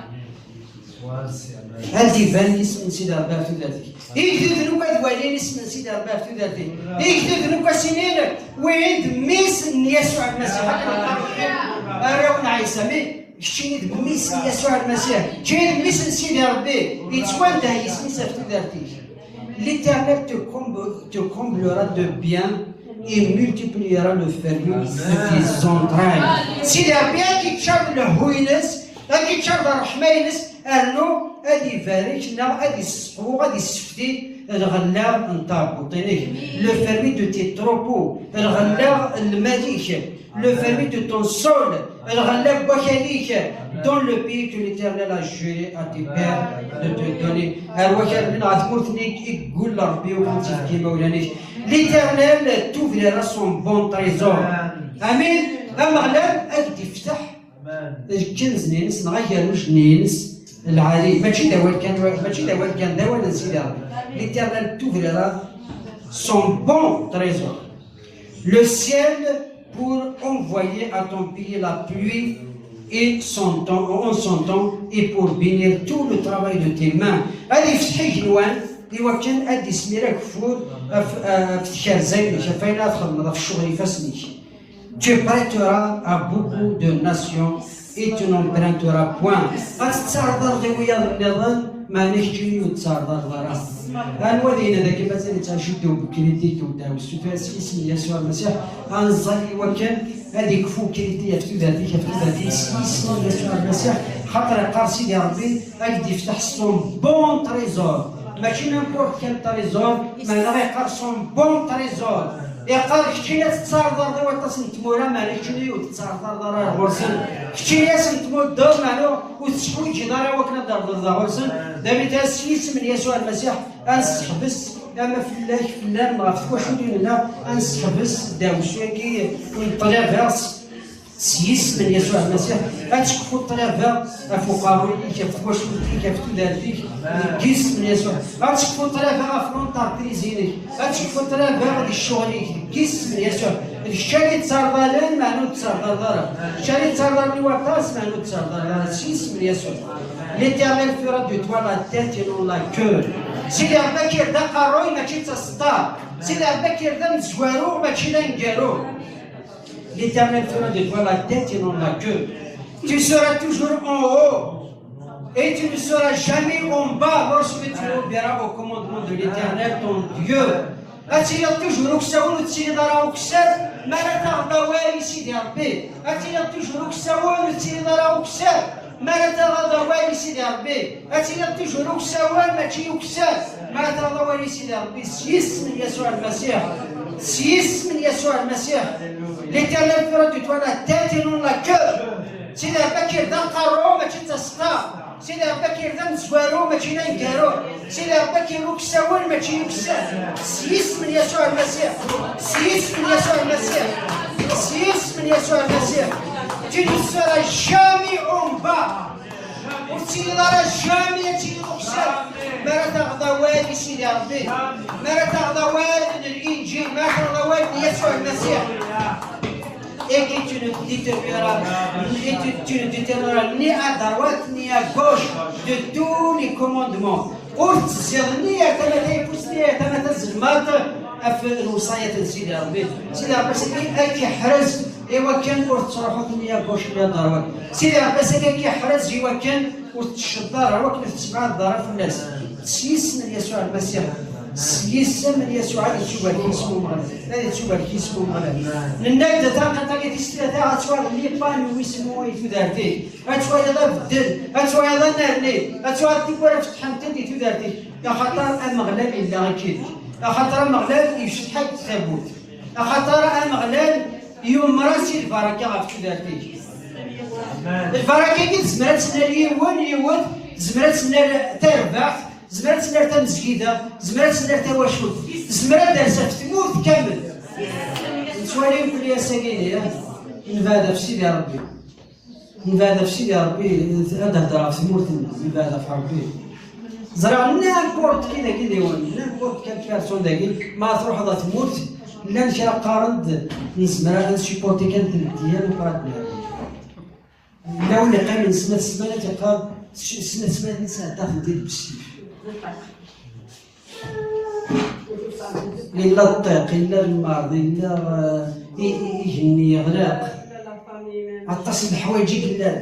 Ad d-iban yisem n Sidi Rebbi ɣef tudert-ik. Igduden akk ad walin isem n Sidi Rebbi ɣef tudert-ik. Igduden akk ad s-inin, wihin d mmi-s n Yasuɛ Lmasiḥ, akken qqaren arraw n Ɛisa. Mi keččini d mmi-s n Yasuɛ Lmasiḥ, keččini d mmi-s n Sidi Rebbi, yettwandeh yisem-is ɣef tudert-ik. L'Éternel te comble, te comblera de bien et multipliera le fruit de tes entrailles. Sidi Rebbi ad k-iččar d lehhu-ines, ad k-iččar d ṛṛeḥma-ines, rnu ad ibarek neɣ ad isseqwu, ad issefti lɣella n tɛebbuḍt-inek. Le fruit de tes troupeaux, lɣella n lmal-ik. Le fruit de ton sol, lɣella n wakal-ik, dans le pays que l'Éternel a juré à tes pères de te donner. Ar wakal-nni, ɣer tmurt-nni i yeggul Rebbi ad k-tt-ifk i yimawlan-ik. L'Éternel t'ouvrira son bon trésor. Amin. Ameɣlal ad d-ifteḥ lkanz-nni-ines neɣ agerruj-nni-ines lɛali. Mačči d awal kan, mačči d awal kan, d awal n Sidi Rebbi. L'Éternel t'ouvrira son bon trésor. Le ciel pour envoyer à ton pays la pluie et son temps, en son temps, et pour bénir tout le travail de tes mains. Ad ifteḥ igenwan i wakken ad d-ismir ageffur ɣef, ɣef tkerza-inek, ɣef wayen ara txedmeḍ, ɣef ccɣel ifassen-ik. Tu prêteras à beaucoup de nations et tu n'emprunteras point. Ad tettarḍaḍ i wiyaḍ nniḍen, meɛna keččini ur tettarḍaḍ ara. Anwa ad yini dagi mazal yettɛici ddaw n ukridi, ddaw n ddeɛwessu? Tura s yisem n Yasuɛ Lmasiḥ, ad nẓall i wakken ad ikfu ukridi ɣef tudert-ik, ɣef tudert-ik, s yisem n Yasuɛ Lmasiḥ, xaṭer iqqar Sidi Rebbi, ad k-d-ifteḥ son bon trésor. Mačči n'importe quel trésor, meɛna iqqar son bon trésor. Iqqar keččini ad tettarḍaḍ i waṭas n tmura, meɛna keččini ur tettarḍaḍ ara ɣur-sen. Keččini ad sen-tmuddeḍ, meɛna ur teḥwiǧeḍ ara wakken ad d-terḍeḍ ɣur-sen. Damit s yisem n Yasuɛ Lmasiḥ, ad nesseḥbes ama fell-ak, fell-am, ɣef twaculin-nneɣ, ad nesseḥbes ddeɛwessu-agi n ṭṭlaba s yisem n Yasuɛ Lmasiḥ. Ad tekfu ṭṭlaba ɣef uqerruy-ik, ɣef twacult-ik, ɣef tudert-ik, deg yisem n Yasuɛ. Ad tekfu ṭṭlaba ɣef l'entreprise-inek, ad tekfu ṭṭlaba di ccɣel-ik, deg yisem n Yasuɛ. D kečč ara yettarḍalen, meɛna ur tettarḍaleḍ ara. D kečč ara yettarḍalen i waṭas, meɛna ur tettarḍaleḍ ara, s yisem n Yasuɛ. L'Éternel fera de toi la tête et non la queue. Sidi Rebbi ad k-yerr d aqerruy, mačči d taseṭṭa. Sidi Rebbi ad k-yerr d amezwaru, mačči d aneggaru. L'Éternel fera de toi la tête et non la queue. Tu seras toujours en haut et tu ne seras jamais en bas lorsque tu obéiras au commandement de l'Éternel ton Dieu. Ad tiliḍ toujours uksawen, ur tettiliḍ ara ukessar, mi ara taɣeḍ awal i Sidi Rebbi. Ad tiliḍ toujours uksawen, ur tettiliḍ ara ukessar, mi ara taɣeḍ awal i Sidi Rebbi. Ad tiliḍ toujours uksawen, mačči ukessar, mi ara taɣeḍ awal i Sidi Rebbi. S yisem n Yasuɛ Lmasiḥ. S yisem n Yasuɛ Lmasiḥ. L'Éternel fera de toi la tête et non la queue. Sidi Rebbi ad k-yerr d aqerru, mačči d taseṭṭa. Sidi Rebbi ad k-yerr d amezwaru, mačči d aneggaru. Sidi Rebbi ad k-yerr uksawen, mačči d ukessar. S yisem n Yasuɛ Lmasiḥ. S yisem n Yasuɛ Lmasiḥ. S yisem n Yasuɛ Lmasiḥ. Tu ne seras jamais en bas. Ur tettiliḍ ara jamais ad tiliḍ ukessar. Mi ara taɣeḍ awal i Sidi Rebbi. Mi ara taɣeḍ awal n Linǧil. Mi ara taɣeḍ awal n Yasuɛ Lmasiḥ. Et que tu ne détourneras, et tu, tu ne détourneras ni à droite ni à gauche de tous les commandements. Ur tettezziḍ ni ar tama tayeffust ni ar tama tazelmaḍt ɣef lewṣayat n Sidi Rebbi. Sidi Rebbi ass-agi ad k-iḥrez i wakken ur tettruḥuḍ ni à gauche ni à droite. Sidi Rebbi ass-agi ad k-iḥrez i wakken Ur tettceddaṛ ara wakken ad tesbeɛdeḍ ara fell-as. S yisem n Yasuɛ Lmasiḥ, s yisem n Yasuɛ ad ittubarek yisem Umeɣlal, ad ittubarek yisem Umeɣlal. Nenna-d taqiṭ-agi tis tlata, ad twaliḍ lipan n wismu i tudert-ik, ad twaliḍ abeddel, ad twaliḍ anerni, ad twaliḍ tikwal ad fetḥent-d i tudert-ik, axaṭer Ameɣlal yella akkid-k, axaṭer Ameɣlal yefceḥ-ak-d tawwurt, axaṭer Ameɣlal yumer-as i lbaraka ɣef tudert-ik. Lbaraka-agi tezmer ad tt-nerr yiwen, yiwet, tezmer ad tt-nerr tarbaɛt, tezmer ad tt-nerr tamezgida, tezmer ad tt-nerr tawacult, tezmer ad d-ters ɣef tmurt kamel. Nettwali mkul ass-agi-nni, eh? Nebɛed ɣef Sidi Ṛebbi. Nebɛed ɣef Sidi Ṛebbi, ad d-hedreɣ ɣef tmurt-nneɣ, nebɛed ɣef Ṛebbi. Ẓriɣ n'importe qui dagi d yiwen, n'importe quelle personne dagi, ma truḥeḍ ɣer tmurt, llan kra qqaren-d, nezmer ad nsupporti kan tmeddiyya, ma qqaren-d. Yella win yeqqimen snat ssmanat yeqqar, s-, snat ssmanat nesɛedda-tent-id bessif. Yella ṭṭiq, yella lmerḍ, yella, eh, i-, i-, igenni yeɣleq. Aṭas n leḥwayeǧ i yellan.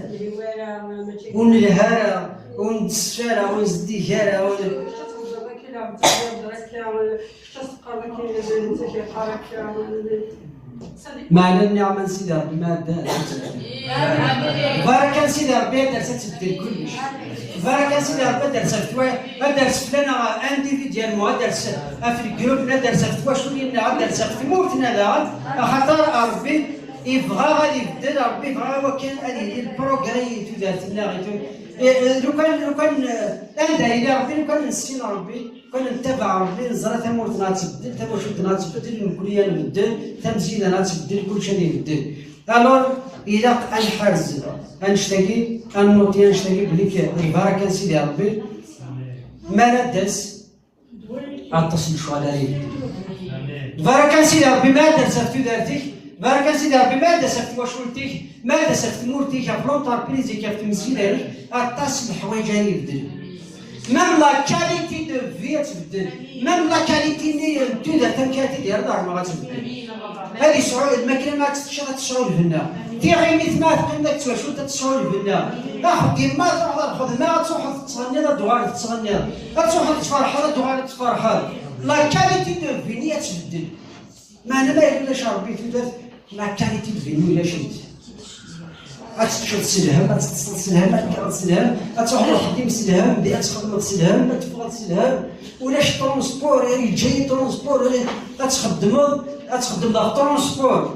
Ur nelha ara, ur nettesfa ara, ur nezdig ara, ur Meɛna nniɣ ma n Sidi Ṛebbi ma ad d-tbeddel. Baraka n Sidi Ṛebbi ad d-ters ad tbeddel kullec. Baraka n Sidi Ṛebbi ad d-ters ɣef twa-, ad d-ters fell-aneɣ individuellement, ad d-ters ɣef lgrup, ad d-ters ɣef twaculin-nneɣ, ad d-ters ɣef tmurt-nneɣ daɣen, axaṭer Ṛebbi yebɣa ad ibeddel, Ṛebbi yebɣa wakken ad yili lprogri i tudert-nneɣ, i tu-, i, i, lukan, lukan, eh, anda yili Ṛebbi, lukan nessin Ṛebbi, lukan nettabaɛ Ṛebbi, neẓra tamurt-nneɣ ad tbeddel, tawacult-nneɣ ad tbeddel, nekkni ad nbeddel, tamezgida-nneɣ ad tbeddel, kullec ad ibeddel. Alors, ilaq ad nḥerz annect-agi, ad nnuti annect-agi, belli k-, lbaraka n Sidi Ṛebbi, mi ara d-tas, aṭas n lecɣal ara ibeddel. Lbaraka n Sidi Ṛebbi, ma ad d-ters ɣef tudert-ik, lbaraka n Sidi Ṛebbi, ma ad d-ters ɣef twacult-ik, ma ad d-ters ɣef tmurt-ik, ɣef l'entreprise-ik, ɣef tmezgida-ik, aṭas n leḥwayeǧ ara ibeddlen. Même la qualité de vie ad tbeddel. Même la qualité-nni n tudert amek ara tt-id-yerr d ṛṛeḥma ad tbeddel. Ad yesɛu lmakla ma ad tt-teččeḍ ad tesɛu lbenna. Tiɣimit ma teqqimeḍ ad tettwacult ad tesɛu lbenna. Axeddim ma truḥeḍ ar lxedma ad truḥeḍ tettɣenniḍ ad d-tuɣaleḍ tettɣenniḍ. Ad truḥeḍ ad tferḥeḍ ad d-tuɣaleḍ tferḥeḍ. La qualité de vie-nni ad tbeddel. Meɛna ma yella ulac Ṛebbi tudert, la qualité de vie-nni ulac-itt. Ad teččeḍ s lhem, ad teṭṭseḍ s lhem, ad tekkreḍ s lhem, ad truḥeḍ uxeddim s lhem, di ad txedmeḍ s lhem, ad teffɣeḍ s lhem. Ulac transport, eh, yeǧǧa-yi transport, eh, ad txeddmeḍ, ad txeddmeḍ ɣef transport.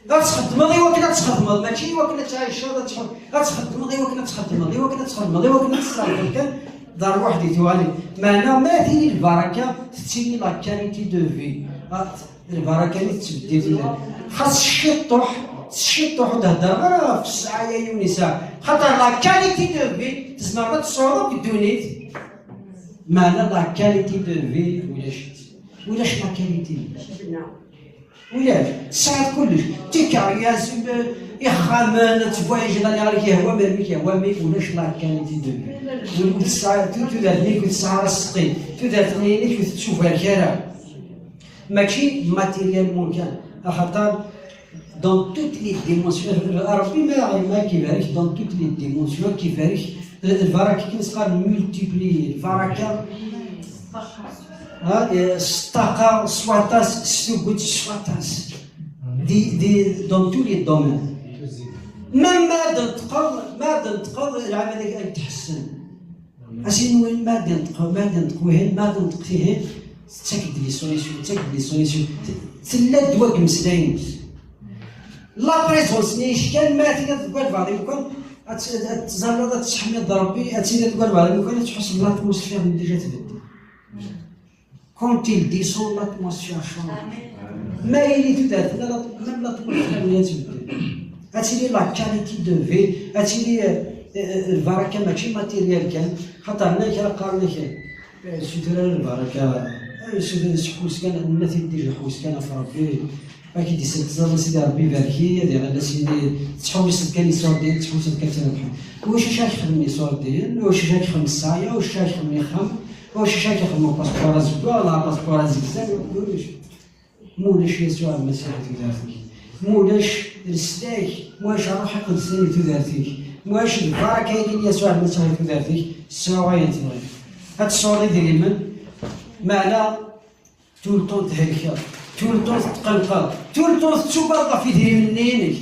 Ad txeddmeḍ i wakken ad txeddmeḍ, mačči i wakken ad tɛiceḍ, ad txed-, ad txeddmeḍ i wakken ad txeddmeḍ, i wakken ad txeddmeḍ, i wakken ad tṣerfeḍ kan, d rrwaḥ di tuɣalin. Meɛna ma tili lbaraka, tettili la qualité de vie. Ah, lbaraka-nni tettbeddil. Xas ciṭṭuḥ, s ciṭṭuḥ ur d-heddreɣ ara ɣef ssɛaya yiwen yesɛa. Xaṭer la qualité de vie, tzemreḍ ad tesɛuḍ akk ddunit. Meɛna la qualité de vie, ulac. Ulac la qualité. Ulac. Tesɛiḍ kullec. Tikeryas, ixxamen, ad tvoyajiḍ aniɣer i k-yehwa, melmi k-yehwa, mi ulac la qualité de vie. Ur tesɛiḍ, tu-, tudert-nni ur tesɛi ara aseqqi. Tudert-nni ur tettubarek ara. Mačči matériellement kan, axaṭer dans toutes les dimensions, Ṛebbi ma, ma kibarek dans toutes les dimensions, kibarek, lbaraka akken s-qqaren multiplier, lbaraka, ha, eh, s ṭṭaqa, s waṭas, s tuget, s waṭas. Di, di, dans tous les domaines. Même ma d-neṭqeḍ, ma d-neṭqeḍ, lɛamal ad k-tḥessen. Asin win ma d-yenṭeq, ma d-yenṭeq wihin, ma d-yenṭeq tihin, tettak-d les solutions, tettak-d les solutions. T-, tella ddwa deg imeslayen-is. La présence-nni kan ma tiliḍ deg walbeɛḍ imukan, ad t-, ad tẓalleḍ, ad tesseḥmiḍ Ṛebbi, ad tiliḍ deg walbeɛḍ imukan, ad tḥusseḍ l'atmosphère-nni déjà tbeddel. Quand il descend, l'atmosphère change. Ma yili tudert, la, la, même l'atmosphère-nni ad tbeddel. Ad tili la qualité de vie, ad tili, euh, euh, lbaraka mačči matériel kan, xaṭer nna kra qqaren-ak, euh, sutura lbaraka, euh, sutura, ḥewwes kan, nna-t-id déjà, ḥewwes kan ɣef Ṛebbi, ad k-id-isel tẓalli Sidi Ṛebbi ibarek-iyi, ad iɣil ass-nni tettḥewwiseḍ kan iṣurdiyen, tettḥewwiseḍ kan tirbaḥin. Wacu acu ad k-xedmen iṣurdiyen, wacu acu ad k-xedmen ssɛaya, wacu acu ad k-xedmen ixxamen, Ulac acu ara k-ixedmen upaspuṛ azeggaɣ neɣ upaspuṛ azegzaw, ulac. Ma ulac Yasuɛ Lmasiḥ di tudert-ik, ma ulac leslak, ma ulac Ṛṛuḥ Iqedsen di tudert-ik, Muḥend, lbaraka-agi n Yasuɛ Lmasiḥ di tudert-ik, sɛu ayen tebɣiḍ. Ad tesɛuḍ idrimen, meɛna tout le temps thelkeḍ, tout le temps tetqellqeḍ, tout le temps tettubadeḍ ɣef idrimen-nni-inek.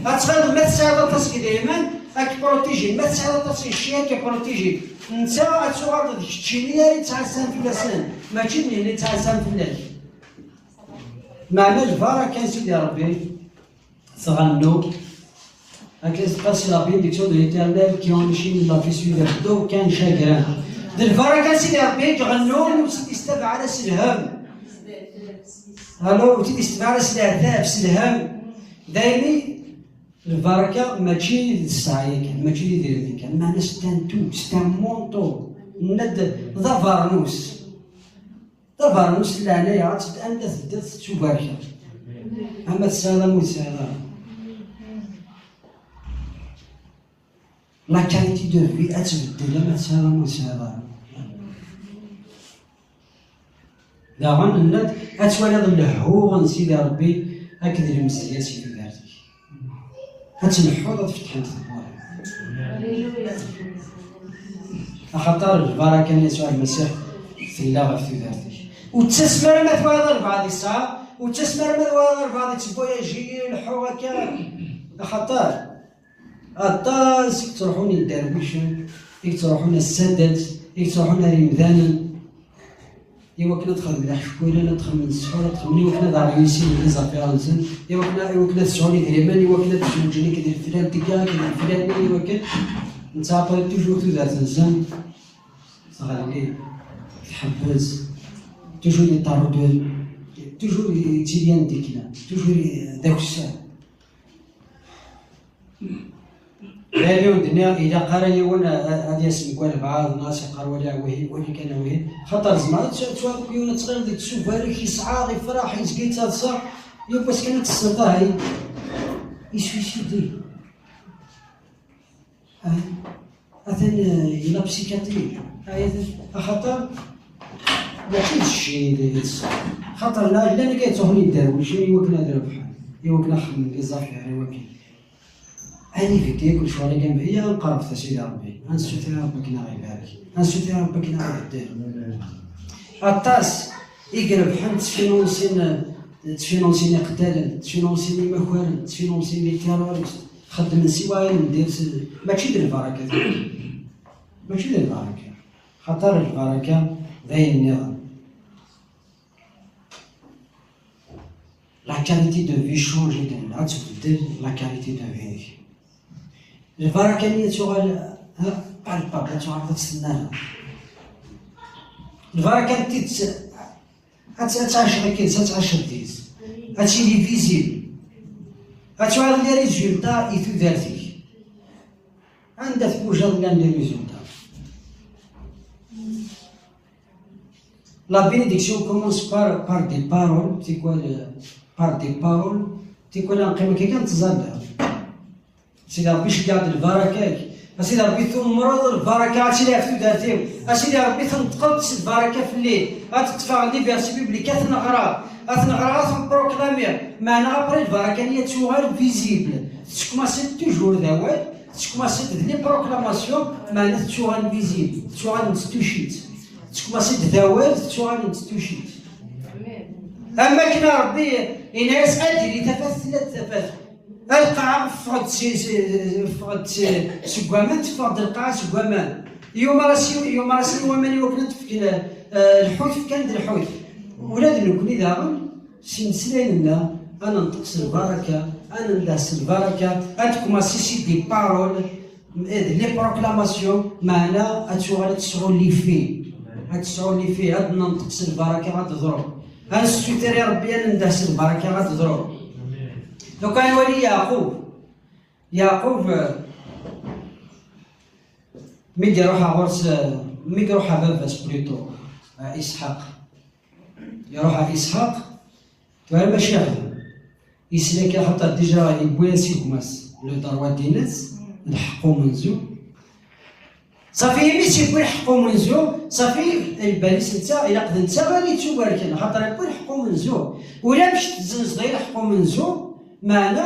Ad tɣileḍ ma tesɛiḍ aṭas n yidrimen, ad k-protégin, ma tesɛiḍ aṭas n cci, ad k-protégin. Netta ad tuɣaleḍ d keččini ara yettɛassan fell-asen, mačči d nitni yettɛassan fell-ak. Meɛna lbaraka n Sidi Ṛebbi tɣennu. Akken teqqar si la bénédiction de l'Éternel qui enrichit la vie suivre d'aucun chagrin. D lbaraka n Sidi Ṛebbi i iɣennun, ur tt-id-istebaɛ ara s lhem. Alors, ur tt-id-istebaɛ ara s leɛtab, s lhem. Daymi, lbaraka mačči d ssɛaya kan, mačči d idrimen kan, meɛna c'est un tout, c'est un manteau. Nenna-d d abernus. D abernus n leɛnaya, ad tt-, anda teddiḍ tettubarkeḍ. Ama tesɛiḍ, ama ur tesɛiḍ ara. La qualité de vie ad tbeddel ama tesɛiḍ, ama ur tesɛiḍ ara. Daɣen, nenna-d ad twaliḍ lehhu n Sidi Ṛebbi akked lemzeyya si tudert-ik. Ad tleḥḥuḍ, ad fetḥent tewwura. Axaṭer lbaraka n Yasuɛ Lmasiḥ tella ɣef tudert-ik. Ur ttasem ara ma twalaḍ albaɛḍ yesɛa, ur ttasem ara ma twalaḍ albaɛḍ yettebwayaji, ileḥḥu akka. Axaṭer aṭas i yettruḥun yedderwicen, i yettruḥun ar ssadat, i yettruḥun ar yimdanen. Iwakken ad xedmen iḥeckulen, ad xedmen ssḥur, ad xedmen iwakken ad réussir les affaires-nsen, iwakken, iwakken ad sɛun idrimen, iwakken ad zewǧen akked leflan, tga akked leflani, iwakken nettɛaṭi toujours tudert-nsen tɣelli, tḥebbes, toujours yeṭṭerḍen, toujours yettili anda i yella, toujours d akessar. Daymi ur d-nniɣ ilaq ara yiwen a-, a-, ad yas deg walbeɛḍ neɣ ad s-iqqar wali wihin, wali kan wihin. Xaṭer tzemreḍ ad t-, ad twaliḍ yiwen ad tɣileḍ yettsubarek, yesɛa, yefreḥ, yezga yettaḍsa, yiwwas kan ad tessneḍ ahay yeswisidi. Ah, atan, eh, yella psychiatrie. Ah, atan, axaṭer mačči d cci i d-, i d-, xaṭer la, llan akka yettruḥun yedderwicen iwakken ad rebḥen, iwakken ad xedmen les affaires, iwakken. Ad éviter yakk lecɣal-agi amehi, ad nqerreb a Sidi Ṛebbi, ad nessuter i Ṛebbi akken ad ɣ-ibarek, ad nessuter i Ṛebbi akken ad ɣ-ibeddel. Aṭas i irebḥen ttfinansin, ttfinansin iqettalen, ttfinansin imakaren, ttfinansin les terroristes, xeddmen siwa ayen n diri s-, mačči d lbaraka tura. Mačči d lbaraka. Xaṭer lbaraka d ayen nniḍen. La qualité de vie change, ad tbeddel la qualité de vie-ik. Lbaraka-nni ad tuɣal, ha, ɣer lpap, ad tuɣal ad tt-tennal. Lbaraka n tidet, ad tt-, ad tɛiceḍ akked-s, ad tɛiceḍ deg-s. Ad tili visible. Ad tuɣal d les résultats i tudert-ik. Anda tbujaḍ llan les résultats. La bénédiction commence par, par des paroles, c'est quoi le, par des paroles, c'est quoi la, neqqim akka kan nettẓalla. Sidi Ṛebbi iceggeɛ-d lbaraka-k. A Sidi Ṛebbi, tumreḍ lbaraka ad tili ɣef tudert-iw. A Sidi Ṛebbi, tenṭqeḍ-d s lbaraka fell-i. Ad ṭṭfeɣ les versets bibliques, ad ten-ɣreɣ. Ad ten-ɣreɣ, ad ten-proclamiɣ. Meɛna après lbaraka-nni ad tuɣal visible. Tettekmaṣiḍ toujours d awal, tettekmaṣiḍ d les proclamations, meɛna tettuɣal visible, tettuɣal n ttucit. Tettekmaṣiḍ d awal, tettuɣal n ttucit. Am wakken Ṛebbi yenna-yas, ad d-tili tafat, tella-d tafat. A lqaɛa, ffeɣ-d si, si, ffeɣ-d si, seg waman, teffeɣ-d lqaɛa seg waman. Yumer-as, yumer-asen i waman iwakken ad d-fken, eh, lḥut, fkan-d lḥut. Ula d nekkni daɣen, s imeslayen-nneɣ, ad nenṭeq s lbaraka, ad nendeh s lbaraka, ad tkumaṣi si des paroles, eh, d les proclamations, meɛna ad tuɣal ad tesɛu l'effet. Ad tesɛu l'effet, ad nenṭeq s lbaraka, ad teḍru. Ad nessuter i Ṛebbi, ad nendeh s lbaraka, ad teḍru. Donc, ad nwali Yeɛqub. Yeɛqub, eh, mi d-iruḥ ɣur-s, eh, mi iruḥ ɣer baba-s plutôt, eh, Isḥaq. Iruḥ ɣer Isḥaq, tura mačči yexdem. Yesla kan, xaṭer déjà yewwi-as i gma-s le droit d-ines, lḥeqq umenzu. Ṣafi, imi s-yewwi lḥeqq umenzu, ṣafi, lbal-is netta, ilaq d netta ara yettubarken, xaṭer yewwi lḥeqq umenzu. Ulamek tezzenzeḍ i lḥeqq umenzu, meɛna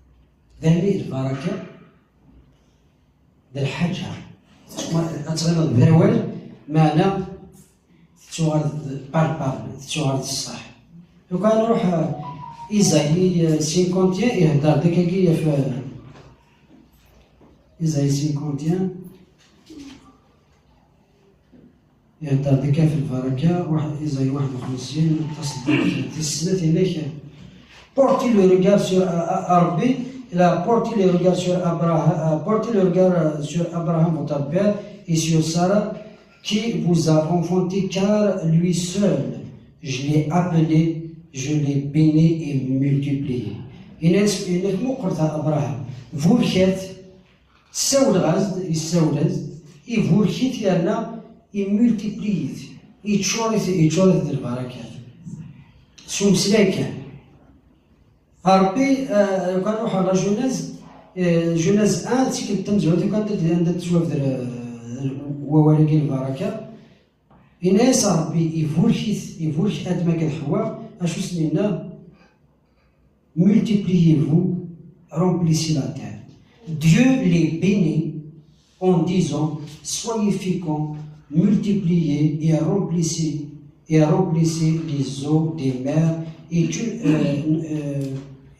D ayen i d lbaraka, d lḥaǧa. Ad tɣileḍ d awal, meɛna tettuɣal d parpable, tettuɣal d ṣṣeḥ. Lukan nruḥ, euh, Isaïe, euh, cinquante et un, ihedder-d akkagi ɣef, euh, Isaïe cinquante et un, ihedder-d akka ɣef lbaraka, waḥ-, Isaïe waḥed u xemsin, taṣeddart tis snat, yenna-k: Portez le regard sur, euh, euh, Rabbi, il a porté le regard sur Abraham, euh, portez le regard, euh, sur Abraham, votre père, et sur Sarah, qui vous a enfanté, car lui seul je l'ai appelé, je l'ai béni et multiplié. Yenna-k, yenna-k, muqlet ɣer Abraham, burket, ssawleɣ-as-d, yessawel-as-d, iburek-it yerna imultipliye-t, yeččur-it, yeččur-it d lbarakat. S umeslay kan. Ṛebbi, eh, kan ruḥeɣ la Genèse, eh, Genèse un, tikkelt tamezwarut, kan anda, anda tettwabder, eh, wawal-agi lbaraka. Yenna-yas Ṛebbi, iburek-it, iburek Adem akked Ḥewwa, acu s-yenna? Multipliez-vous, remplissez la terre. Dieu les bénit en disant, soyez féconds, multipliez et remplissez, et remplissez les eaux des mers et que, euh, euh,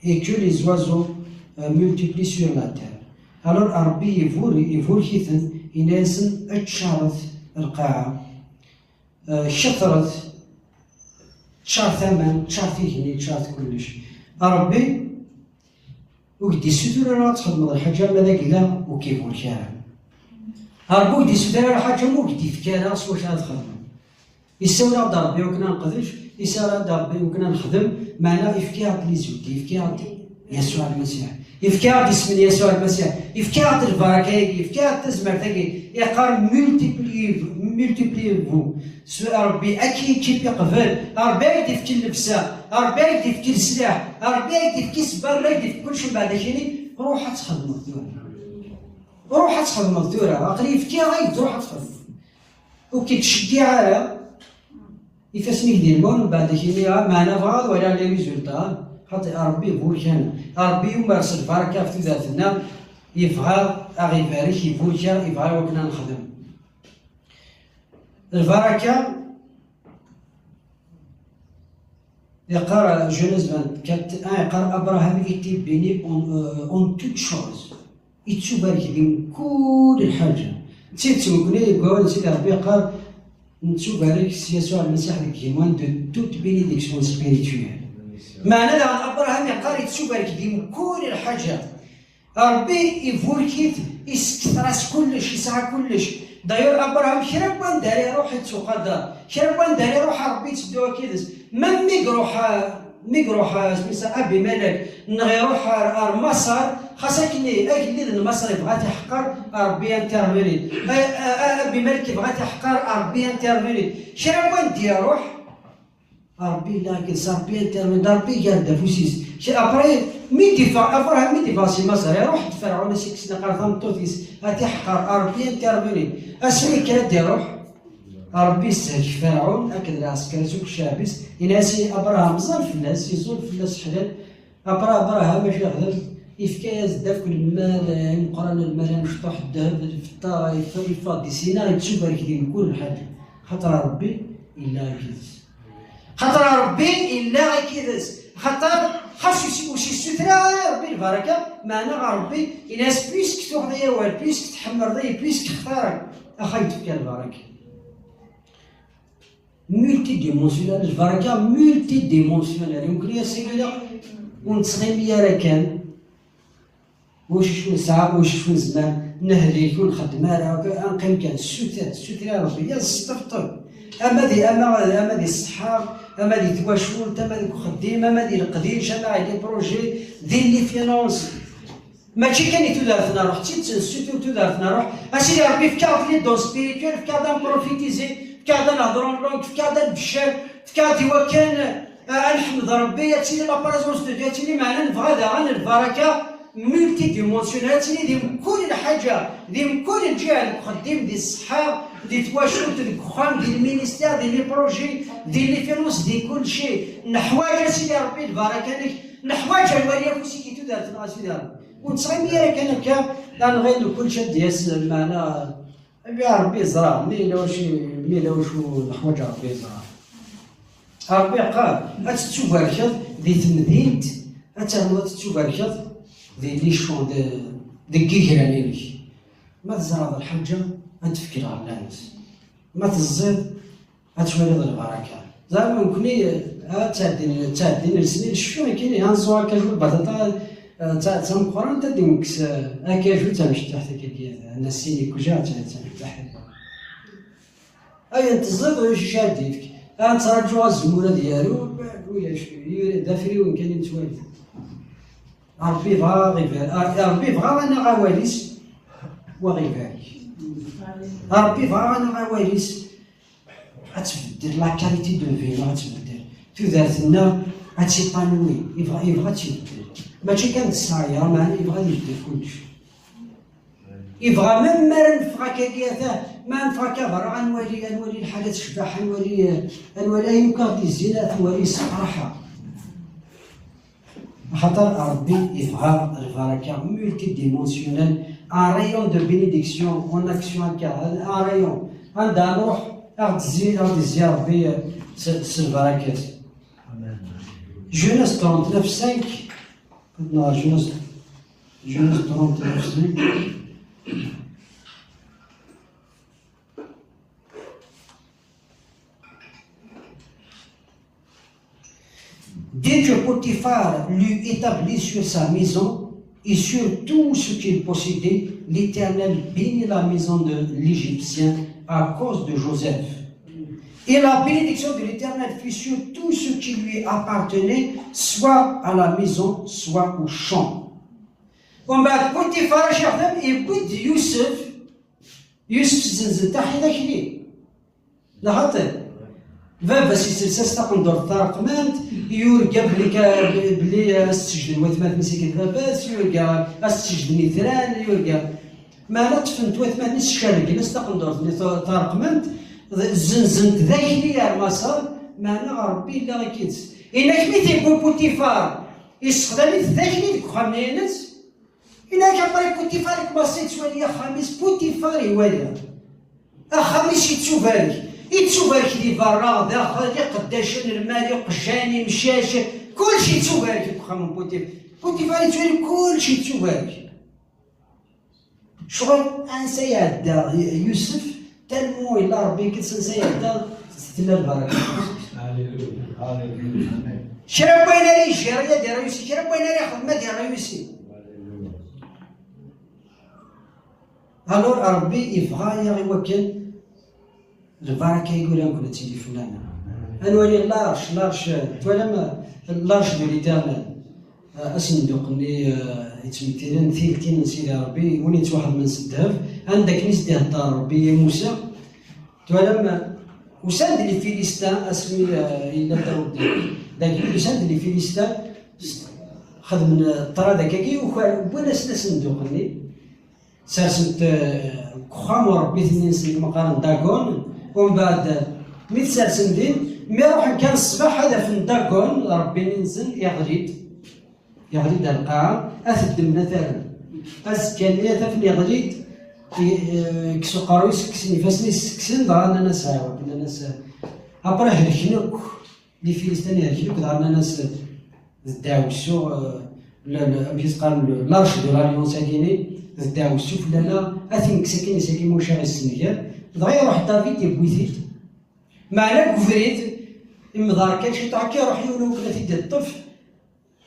et que les oiseaux, euh, multiplient sur la terre. Alors, Ṛebbi ibur-, iburek-iten, yenna-yasen, ččaret lqaɛa, euh, ketret, ččaret aman, ččaret igenni, ččaret kullec. Ṛebbi ur k-d-issutur ara ad txedmeḍ lḥaǧa ma d agella ur k-iburek ara. Ṛebbi ur k-d-issutur ara lḥaǧa ma ur k-d-ifki ara s wacu ara txedmeḍ. Yessawel-aɣ-d Ṛebbi akken ad neqdec, yessawel-aɣ-d Ṛebbi akken ad nexdem, meɛna ifka-aɣ-d les outils, ifka-aɣ-d Yasuɛ Lmasiḥ. Yefka-aɣ-d isem n Yasuɛ Lmasiḥ. Yefka-aɣ-d lbaraka-agi, yefka-aɣ-d tazmert-agi. Yeqqar multipliez-vous, multipliez-vous. Rebbi ad k-yekkipi qbel. Rebbi ad k-d-yefk llebsa. Rebbi ad k-d-yefk leslaḥ. Rebbi ad k-d-yefk isebbaḍen, ad k-d-yefk kullec, mbeɛd ad k-yini, ruḥ ad txedmeḍ tura. Ruḥ ad txedmeḍ tura. Aql-i yefkiɣ-ak-d, ruḥ ad txedmeḍ. Ur k-yettceggiɛ ara. Ifassen-ik di lmut, mbeɛd ad k-yini, ah, meɛna bɣiɣ ad waliɣ les résultats. Xaṭi, Rebbi iburek-aneɣ. Rebbi yumer s lbaraka ɣef tudert-nneɣ, yebɣa ad ɣ-ibarek, iburek-aɣ, yebɣa i wakken ad nexdem. Lbaraka, yeqqar Genèse vingt-quatre un, yeqqar Abraham était béni en, euh, en toutes choses. Yettubarek di mkul lḥaǧa. D tidet, nekkni deg wawal n Sidi Rebbi yeqqar, nettubarek s Yasuɛ Lmasiḥ deg yiman de toute bénédiction spirituelle. Meɛna daɣen Abraham yeqqar yettubarek di mkul lḥaǧa. Rebbi iburek-it, isekter-as kullec, yesɛa kullec. D'ailleurs, Abraham kra n wanda ara iruḥ ittuqader. Kra n wanda ara iruḥ, Rebbi yetteddu akid-s. Même mi iruḥ, mi iruḥ, eh, smis Abimelek, neɣ iruḥ ar, ar Maṣer, xas akken i-, agellid n Maṣer yebɣa ad t-iḥqer, Rebbi interveni. Eh, eh, eh, Abimelek yebɣa ad t-iḥqer, Rebbi interveni. Kra n wanda iruḥ, Rebbi yella akked-s, Rebbi interveni, Rebbi iger-d afus-is. Kra, après, mi d-iffeɣ, Abraham mi d-iffeɣ si Maṣer, iruḥ-d Ferɛun, as-ikkes naqar tameṭṭut-is, ad t-iḥqer, Rebbi interveni. Asmi yekker ad d-iruḥ, Rebbi yessehk Ferɛun akked lɛesker-is akked ccɛeb-is, yenna-as i Abraham, ẓẓal fell-as, iẓul fell-as ḥlal. Après Abraham acu yexdem? Yefka-yas-d akk lmal, eh, imeqqran, lmal amecṭuḥ, ddheb, lfeṭṭa, yeffeɣ, yeffeɣ di Sina, yettubarek di mkul lḥaǧa. Xaṭer Rebbi yella akked-s. Xaṭer Rebbi yella akked-s. Xaṭer xas ur s-, ur s-issuter ara Rebbi lbaraka, meɛna ɣer Rebbi yenna-as, puisque tuɣeḍ-iyi awal, puisque tḥemmleḍ-iyi, puisque xtareɣ, ax ad k-d-fkeɣ lbaraka. Multidimensionnel, lbaraka multidimensionnel. Yemken-iyi ass-agi ur nettɣimi ara kan. Wacu nesɛa, wacu nezmer, nehlek, ur nxeddem ara, ad neqqim kan, ssuter, ssuter i Rebbi, yaz sṭebṭeb. Ama di, ama, ama di ṣṣeḥḥa, ama di twacult, ama deg uxeddim, ama di leqdic, ama di les projets, di les finances. Mačči kan i tudert n ṛṛuḥ, d tidet nessutur tudert n ṛṛuḥ. A Sidi Ṛebbi, efk-aɣ-d les dons spirituels, efk-aɣ-d ad nprofitizi, efk-aɣ-d ad nehder en langue, efk-aɣ-d ad nbeccer, efk-aɣ-d i wakken, eh, ad nḥemmed Ṛebbi, ad tili la présence de Dieu, ad tili, meɛna nebɣa daɣen lbaraka multidimensionnelle, ad tili di mkul lḥaǧa, di mkul lǧiha, deg uxeddim, di ṣṣeḥḥa, di twacult, deg uxxam, di lministère, di les projets, di les finances, di kulci. Neḥwaǧ, a Sidi Ṛebbi, lbaraka-nnek, neḥwaǧ ad nwali afus-ik i tudert-nneɣ, a Sidi Ṛebbi. Ur nettɣimi ara kan akka, ad nɣil kullec ad d-yas, meɛna, a Ṛebbi yeẓra, mi yella wacu, mi yella wacu neḥwaǧ Ṛebbi yeẓra. Ṛebbi yeqqar, ad tettubarkeḍ di temdint, ad ternuḍ ad tettubarkeḍ di les champs, de, deg yigran-inek. Ma teẓraḍ lḥaǧa, ad d-tefk lɣella-nnes. Ma teẓẓiḍ, ad twaliḍ lbaraka. Ẓer nekkni, ad ttɛeddin, ttɛeddin lesnin, cfiɣ nekkini, ha nẓu akaju, lbaṭaṭa, eh, d ta-, d tameqqrant, ad d-nekkes, eh, akaju d tamecṭuḥt akkagi, eh, nassin ikkuja, d ta-, d tamecṭuḥt. Ayen teẓẓiḍ, ulac acu ara d-yefk. Ad nettraǧu azemmur ad yaru, ulac, d afriwen kan i nettwali. Ṛebbi yebɣa ad ɣ-ibar-, Ṛebbi yebɣa ad naɣ awal-is, wa ɣ-ibarek. Ṛebbi yebɣa ad naɣ awal-is, ad tbeddel la qualité de vie, ad tbeddel. Tudert-nneɣ ad tipanwi, yebɣa, yebɣa ad tt-ibeddel. Mačči kan d ssɛaya, meɛna yebɣa ad ibeddel kullec. Yebɣa, même mi ara neffeɣ akkagi, ata, ma neffeɣ akka berra, ad nwali, ad nwali lḥaǧa tecbeḥ, ad nwali, ad nwali ayen akk aɣ-d-yezzin, ad nwali yessefraḥ-aɣ. Axaṭer Ṛebbi yebɣa lbaraka multidimensionnelle, un rayon de bénédiction en action akka, un rayon. Anda nruḥ, ad ɣ-d-izzi, ad ɣ-d-izzi Ṛebbi s, s lbarakat. Genèse trente-neuf cinq. Non, Genèse, Genèse trente-neuf cinq. Dès que Potiphar l'eut établi sur sa maison et sur tout ce qu'il possédait, l'Éternel bénit la maison de l'Égyptien à cause de Joseph. Et la bénédiction de l'Éternel fut sur tout ce qui lui appartenait, soit à la maison, soit au champ. Umbeɛd Putifar acu yexdem? Yewwi-d Yusef. Yusef zzenzen taḥila akli. Neɣ xaṭi? Baba-s yessels-as taqendurt tareqmant, yurga belli ka-, belli, eh, ad s-sejden watmaten-is akken d baba-s, yurga ad s-sejden itran, yurga. Meɛna ṭṭfen-t watmaten-is, cerrgen-as taqendurt-nni ta-, tareqmant, d-, zzenzen-t d akli ar Maṣer, meɛna Ṛebbi yella akkid-s. Inak mi t-yewwi Putifar, yessexdam-it d akli deg uxxam-nni-ines, Inak après Putifar ikumasi yettwali axxam-is, Putifar iwala. Axxam-is yettubarek. Yettubarek di berra, daxel, iqeddacen, lmal, iqjan, imcac, kullec yettubarek deg uxxam n Putifar. Putifar yettwali kullec yettubarek. Ccɣel ansa iɛedda Yusef, talmu illa Ṛebbi ikets ansa iɛedda, tella lbaraka. Kra n wayen ara yejji, ara yad ara yusi, kra n wayen ara yexdem, ad yerra yusi. Alors, Ṛebbi yebɣa-yaɣ i wakken lbaraka i yura nekkni ad tili fell-aneɣ. Ad nwali larc, larc, twalam larc de l'Éternel, asenduq-nni, eh, yettmettilen tilkin n Sidi Ṛebbi, win yettwaxedmen s ddheb, anda akken i s-d-ihedder Ṛebbi i Musa. Twalam, usan-d les Philistins, asmi, eh, yella Dawed dagi, usan-d les Philistins, xedmen, eh, ṭṭrad akkagi, ukan, wwin-asen asenduq-nni, sersen-t, eh, deg uxxam n uṛebbit-nni-nsen i qqaren Dagon, umbeɛd, eh, mi t-sersen din, mi ruḥen kan ṣṣbeḥ ad afen Dagon, ṛebbi-nni-nsen, iɣli-d. Yeɣli-d ar lqaɛa, ad t-ddmen, ad t-rren. Azekka-nni ad t-afen yeɣli-d, i-, eh, kkes uqerruy-is, kksen ifassen-is, kksen, dɣa nnan-as, "Awa," nnan-as, eh, après helken akk, les Philistins helken akk, dɣa nnan-as, eh, d ddeɛwessu, eh, le, le, amek i s-qqaren, le, l'arche de l'alliance-agi-ni, d ddeɛwessu fell-aneɣ, ad t-nekkes akin, is akin, maca ɣ-issenger. Dɣa iruḥ David, yewwi-t-id. Meɛna deg ubrid, imḍerr kan ciṭuḥ akka, iruḥ yiwen wakken ad t-id-iṭṭef,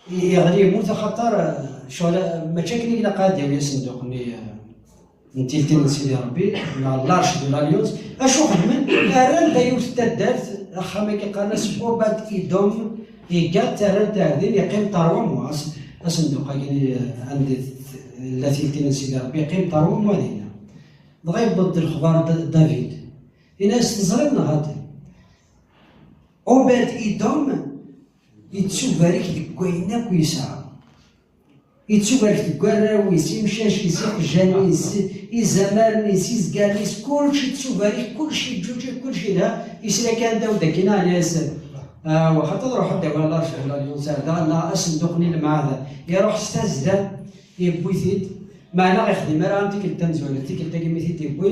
yeɣli yemmut, axaṭer, eh, ccɣel, eh, mačči akken i ilaq ad yawi asenduq-nni, eh, n tiltin n Sidi Ṛebbi, neɣ l'arche de l'alliance. Acu xedmen? Rran da yiwet n taddart, axxam-agi qqaren-as Obed Idom, iga-t, rran-t ar din, yeqqim trois mois, as-, asenduq-agi, eh, anda t-, tella tiltin n Sidi Ṛebbi, yeqqim trois mois dinna. Dɣa yewweḍ-d lexbar D-, David. Ini-as, teẓriḍ neɣ xaṭi? Obed Idom yettubarek deg wayen akk yesɛa. Yettubarek deg warraw-is, imcac-is, iqjan-is, izamaren-is, izgaren-is, kullec yettubarek, kullec yeǧǧuǧeg, kullec yelha. Yesla kan Dawed akkin, ɛni as-, ah, waxaṭ ad ruḥeɣ ad d-awiɣ l'arche de l'alliance ar da, neɣ asenduq-nni n lmeɛda. Iruḥ s tazzla, yewwi-t-id, meɛna ɣ-ixdim ara am tikkelt tamezwarut, tikkelt-agi mi t-id-yewwi,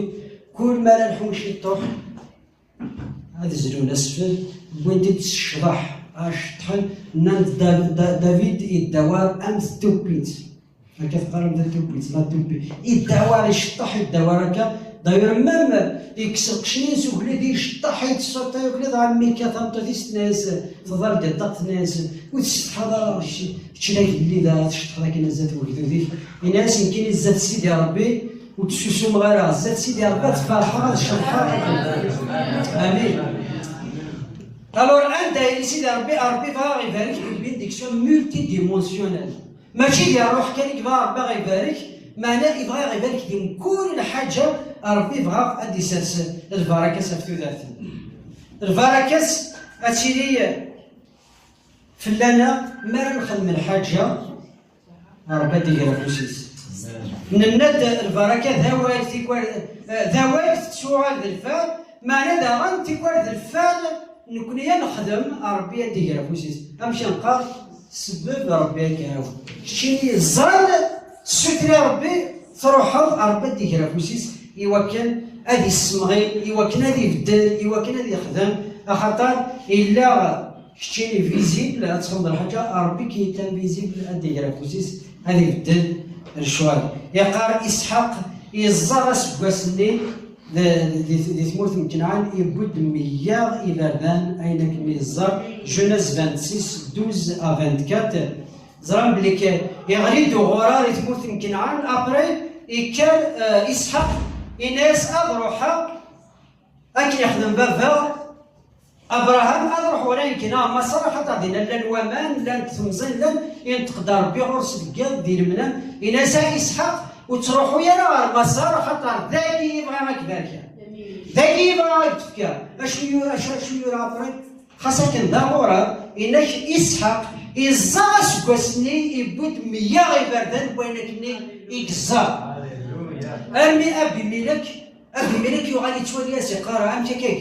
kul mi ara lḥun ciṭuḥ, ad zlun asfel, wwin-t-id s ccḍeḥ, ah, ceṭṭḥen, nnan-d Da-, Da-, David idda war am ttuppit. Akka teqqarem tatuppit, la tuppit. Idda war iceṭṭeḥ, idda war akka. D'ailleurs, même, yekkes lqecc-nni s ugellid, iceṭṭeḥ, yettṣuṭṭay ugellid, ɣer Mikal tameṭṭut-is, tenna-yas, tḍal-d i ṭṭaq, tenna-yas, ur tceṭṭḥeḍ ara, kečč, kečč d agellid, ara tceṭṭḥeḍ akken zdat wegdud-ik. Ini-as, nekkini zdat Sidi Ṛebbi, ur ttsusumeɣ ara, zdat Sidi Ṛebbi ad ferḥeɣ, ad ceḍḥeɣ. Amin. Alors, anda yili Sidi Ṛebbi? Ṛebbi bɣa ibarek une bénédiction multidimensionnelle. Mačči di ṛṛuḥ kan i yebɣa Ṛebbi ad ɣ-ibarek, meɛna yebɣa ad ɣ-ibarek di mkul lḥaǧa. Ṛebbi yebɣa ad d-isers lbaraka-s ɣef tudert-nneɣ. Lbaraka-s ad tili fell-aneɣ mi ara nxeddem lḥaǧa, Ṛebbi ad d-iger afus-is. Nenna-d lbaraka d awal, tikwal, eh, d awal tettuɣal d lfal, meɛna daɣen tikwal d lfal nekni ad nexdem, Ṛebbi ad d-iger afus-is. Amek i neqqar? Sebbeb Ṛebbi ad k-iɛawen. Keččini ẓẓal, ssuter i Ṛebbi, truḥeḍ, Ṛebbi ad d-iger afus-is i wakken ad issemɣi, i wakken ad ibeddel, i wakken ad ixdem, axaṭer illa keččini visible, ad txedmeḍ lḥaǧa, Ṛebbi qui est invisible ad d-iger afus-is, ad ibeddel lecɣal. Yeqqar Isḥaq, yeẓẓa aseggas-nni, Di, di, di tmurt n Kenɛan, yewwi-d meyya iberdan, ayen akken yeẓẓa, Genèse vingt-six, douze à vingt-quatre. Ẓran belli k-, yeɣli-d uɣurar i tmurt n Kenɛan, après, yekker, euh, Isḥaq, yenna-yas, "Ad ruḥeɣ, akken yexdem baba, Abraham ad ruḥ ɣer ayen kna Maṣer, axaṭer dinna llan waman, llan temẓin, llan, yenṭeq-d Ṛebbi ɣur-s deg yiḍ, di lemnam, yenna-as: "A Isḥaq, ur ttruḥu ara ɣer Maṣer, axaṭer dagi i bɣiɣ ad k-barkeɣ. Dagi i bɣiɣ ad k-d-fkeɣ." Acu yu-, acu, acu yura après? Xas akken d aɣurar, yenna-k Isḥaq iẓẓa aseggas-nni, yewwi-d meyya iberdan n wayen akkenni i yeẓẓa. Armi Abimilek, Abimilek yuɣal yettwali-as, iqqar: "Amek akka-k?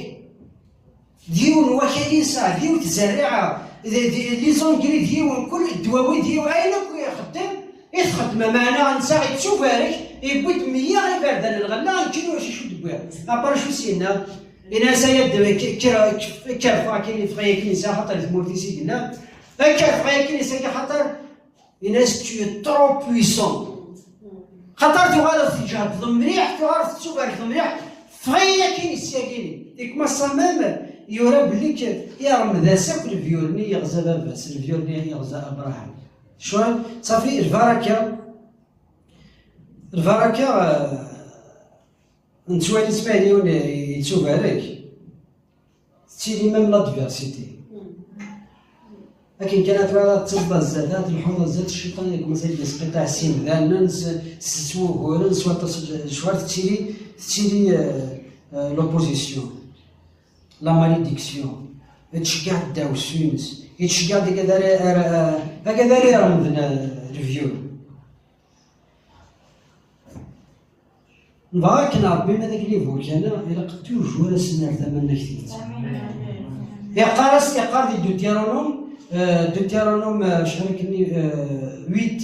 D yiwen wakal i nesɛa, d yiwet tzerriɛa, d, d, les engrais d yiwen, kul ddwawi d yiwen, ayen akk ixeddem, i txeddem, meɛna netta ittubarek, yewwi-d meyya iberdan n lɣella, nekkini ulac acu d-wwiɣ." Après acu s-yenna? Yenna-as: "Ay addem, k-, kker, kker, kker, ffeɣ akkin, ffeɣ akkin, issa, axaṭer di tmurt-is i yella. Kker, ffeɣ akkin, issa, axaṭer," yenna-as: "Tu es trop puissant." Xaṭer tuɣaleḍ tǧehdeḍ mliḥ, tuɣaleḍ tettubarkeḍ mliḥ, ffeɣ akkin, issa, akkin. Deg Maṣer même, yura belli k-, iremmed-as akk le viol-nni yeɣza baba-s, le viol-nni yeɣza Abraham. Cwan, safi, lbaraka, lbaraka, eh, nettwali-tt ma yella yiwen yettubarek, tettili même l'adversité. Akken kan ad twala tettẓeḍ zdat, ad telḥuḍ zdat, cciṭan deg mazal yesqiṭaɛ s imdanen, s, s, s wuguren, s waṭas n lecɣal, tettili, tettili, euh, euh, l'opposition, la malédiction. Yettceggiɛ ddaɛwessu-ines, yettceggiɛ deg ad ara, ara, ara, ad ara iremden, euh, le viol. Nebɣa akken Ṛebbi ma d agli burkana, ilaq toujours ad s-nerr tamannagt-nnes. Iqqar-as, iqqar di Deutéronome, euh, Deutéronome, euh, acḥal akken, euh, huit,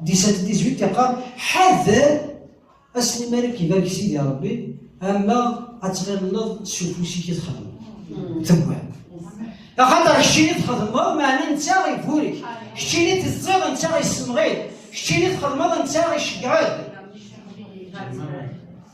dix-sept, dix-huit, iqqar: "Ḥader ass-nni mi ara k-ibarek Sidi Ṛebbi, ama ad tɣileḍ s ufus-ik i txedmeḍ." Tewwa. Axaṭer keččini txedmeḍ, meɛna netta iburek. Keččini teẓẓiḍ, netta isemɣi-d. Keččini txedmeḍ, netta iceggeɛ-d.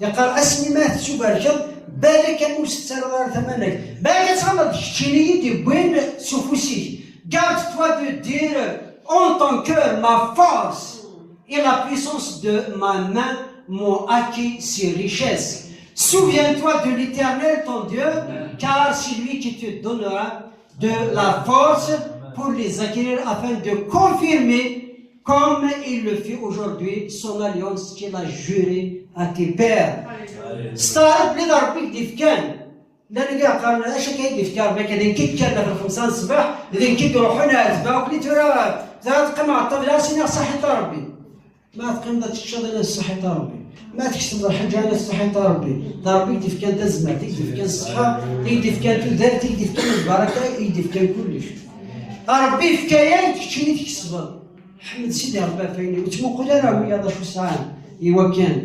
Yeqqar: "Asmi ma tettubarkeḍ, balak kan ur s-tettarraḍ ara tamanagt. Balak ad tɣelḍeḍ d keččini i d-iwwin s ufus-ik. Garde-toi de dire en ton cœur: ma force et la puissance de ma main m'ont acquis ces richesses. Souviens-toi de l'Éternel ton Dieu, car c'est lui qui te donnera de la force pour les acquérir, afin de confirmer, comme il le fait aujourd'hui, son alliance qu'il a jurée à tes pères." S taɛrabt belli d Ṛebbi i k-d-ifkan. Llan wigi qqaren: "Acu akka i d-ifka Ṛebbi akka? D nekk i yekkan ɣef lxemsa n ṣṣbeḥ, d nekk i iruḥen ar zzba, akk tura, tura teqqim ɣer ṭṭabla, as-iniɣ ṣaḥit a Ṛebbi." Ma teqqimeḍ ad teččeḍ, ina ṣaḥit a Ṛebbi. Ma tkesbeḍ lḥaǧa, ina ṣaḥit a Ṛebbi. D Ṛebbi i k-d-ifkan tazmert, i k-d-ifkan ṣṣeḥḥa, i k-d-ifkan tudert, i k-d-ifkan lbaraka, i k-d-ifkan kullec. A Ṛebbi ifka-yak-d, keččini tkesbeḍ. Ḥmed Sidi Ṛebbi ɣef wayen, ur ttmuqul ara wiyaḍ acu sɛan, iwakken,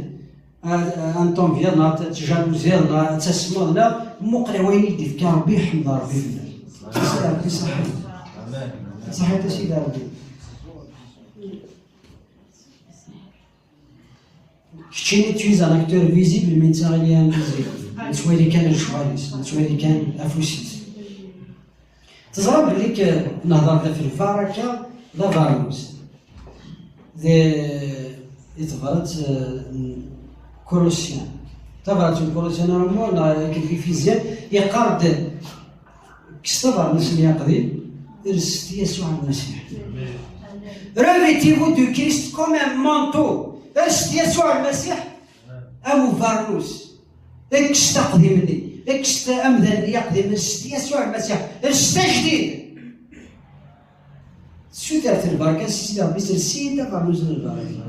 a, a, ad tenviḍ, neɣ ad tjaluziḍ, neɣ ad tasmeḍ, neɣ muqel wayen i k-d-ifka Ṛebbi, ḥmed Ṛebbi fell-as. Sidi Ṛebbi ṣaḥit. Ṣaḥit a Sidi Ṛebbi. Keččini, tu es un acteur visible, mais netta il est invisible. Nettwali kan lecɣal-is, nettwali kan afus-is. Teẓra belli k-, nehder da ɣef lbaraka d abernus. Di, di tebrat, eh, n Kolosyan. Tabrat n Kolosyan ara mmuɣ, neɣ akken Ifizyan, yeqqar-d: "Kkset abernus-nni aqdim, lset Yasuɛ Lmasiḥ." Revêtez-vous de Christ comme un manteau. Lset Yasuɛ Lmasiḥ am ubernus. Kkset aqdim-nni, kkset amdan-nni aqdim, lset Yasuɛ Lmasiḥ, lset ajdid. Sutret lbaraka, si Sidi Ṛebbi, sers-iyi-d abernus n lbaraka.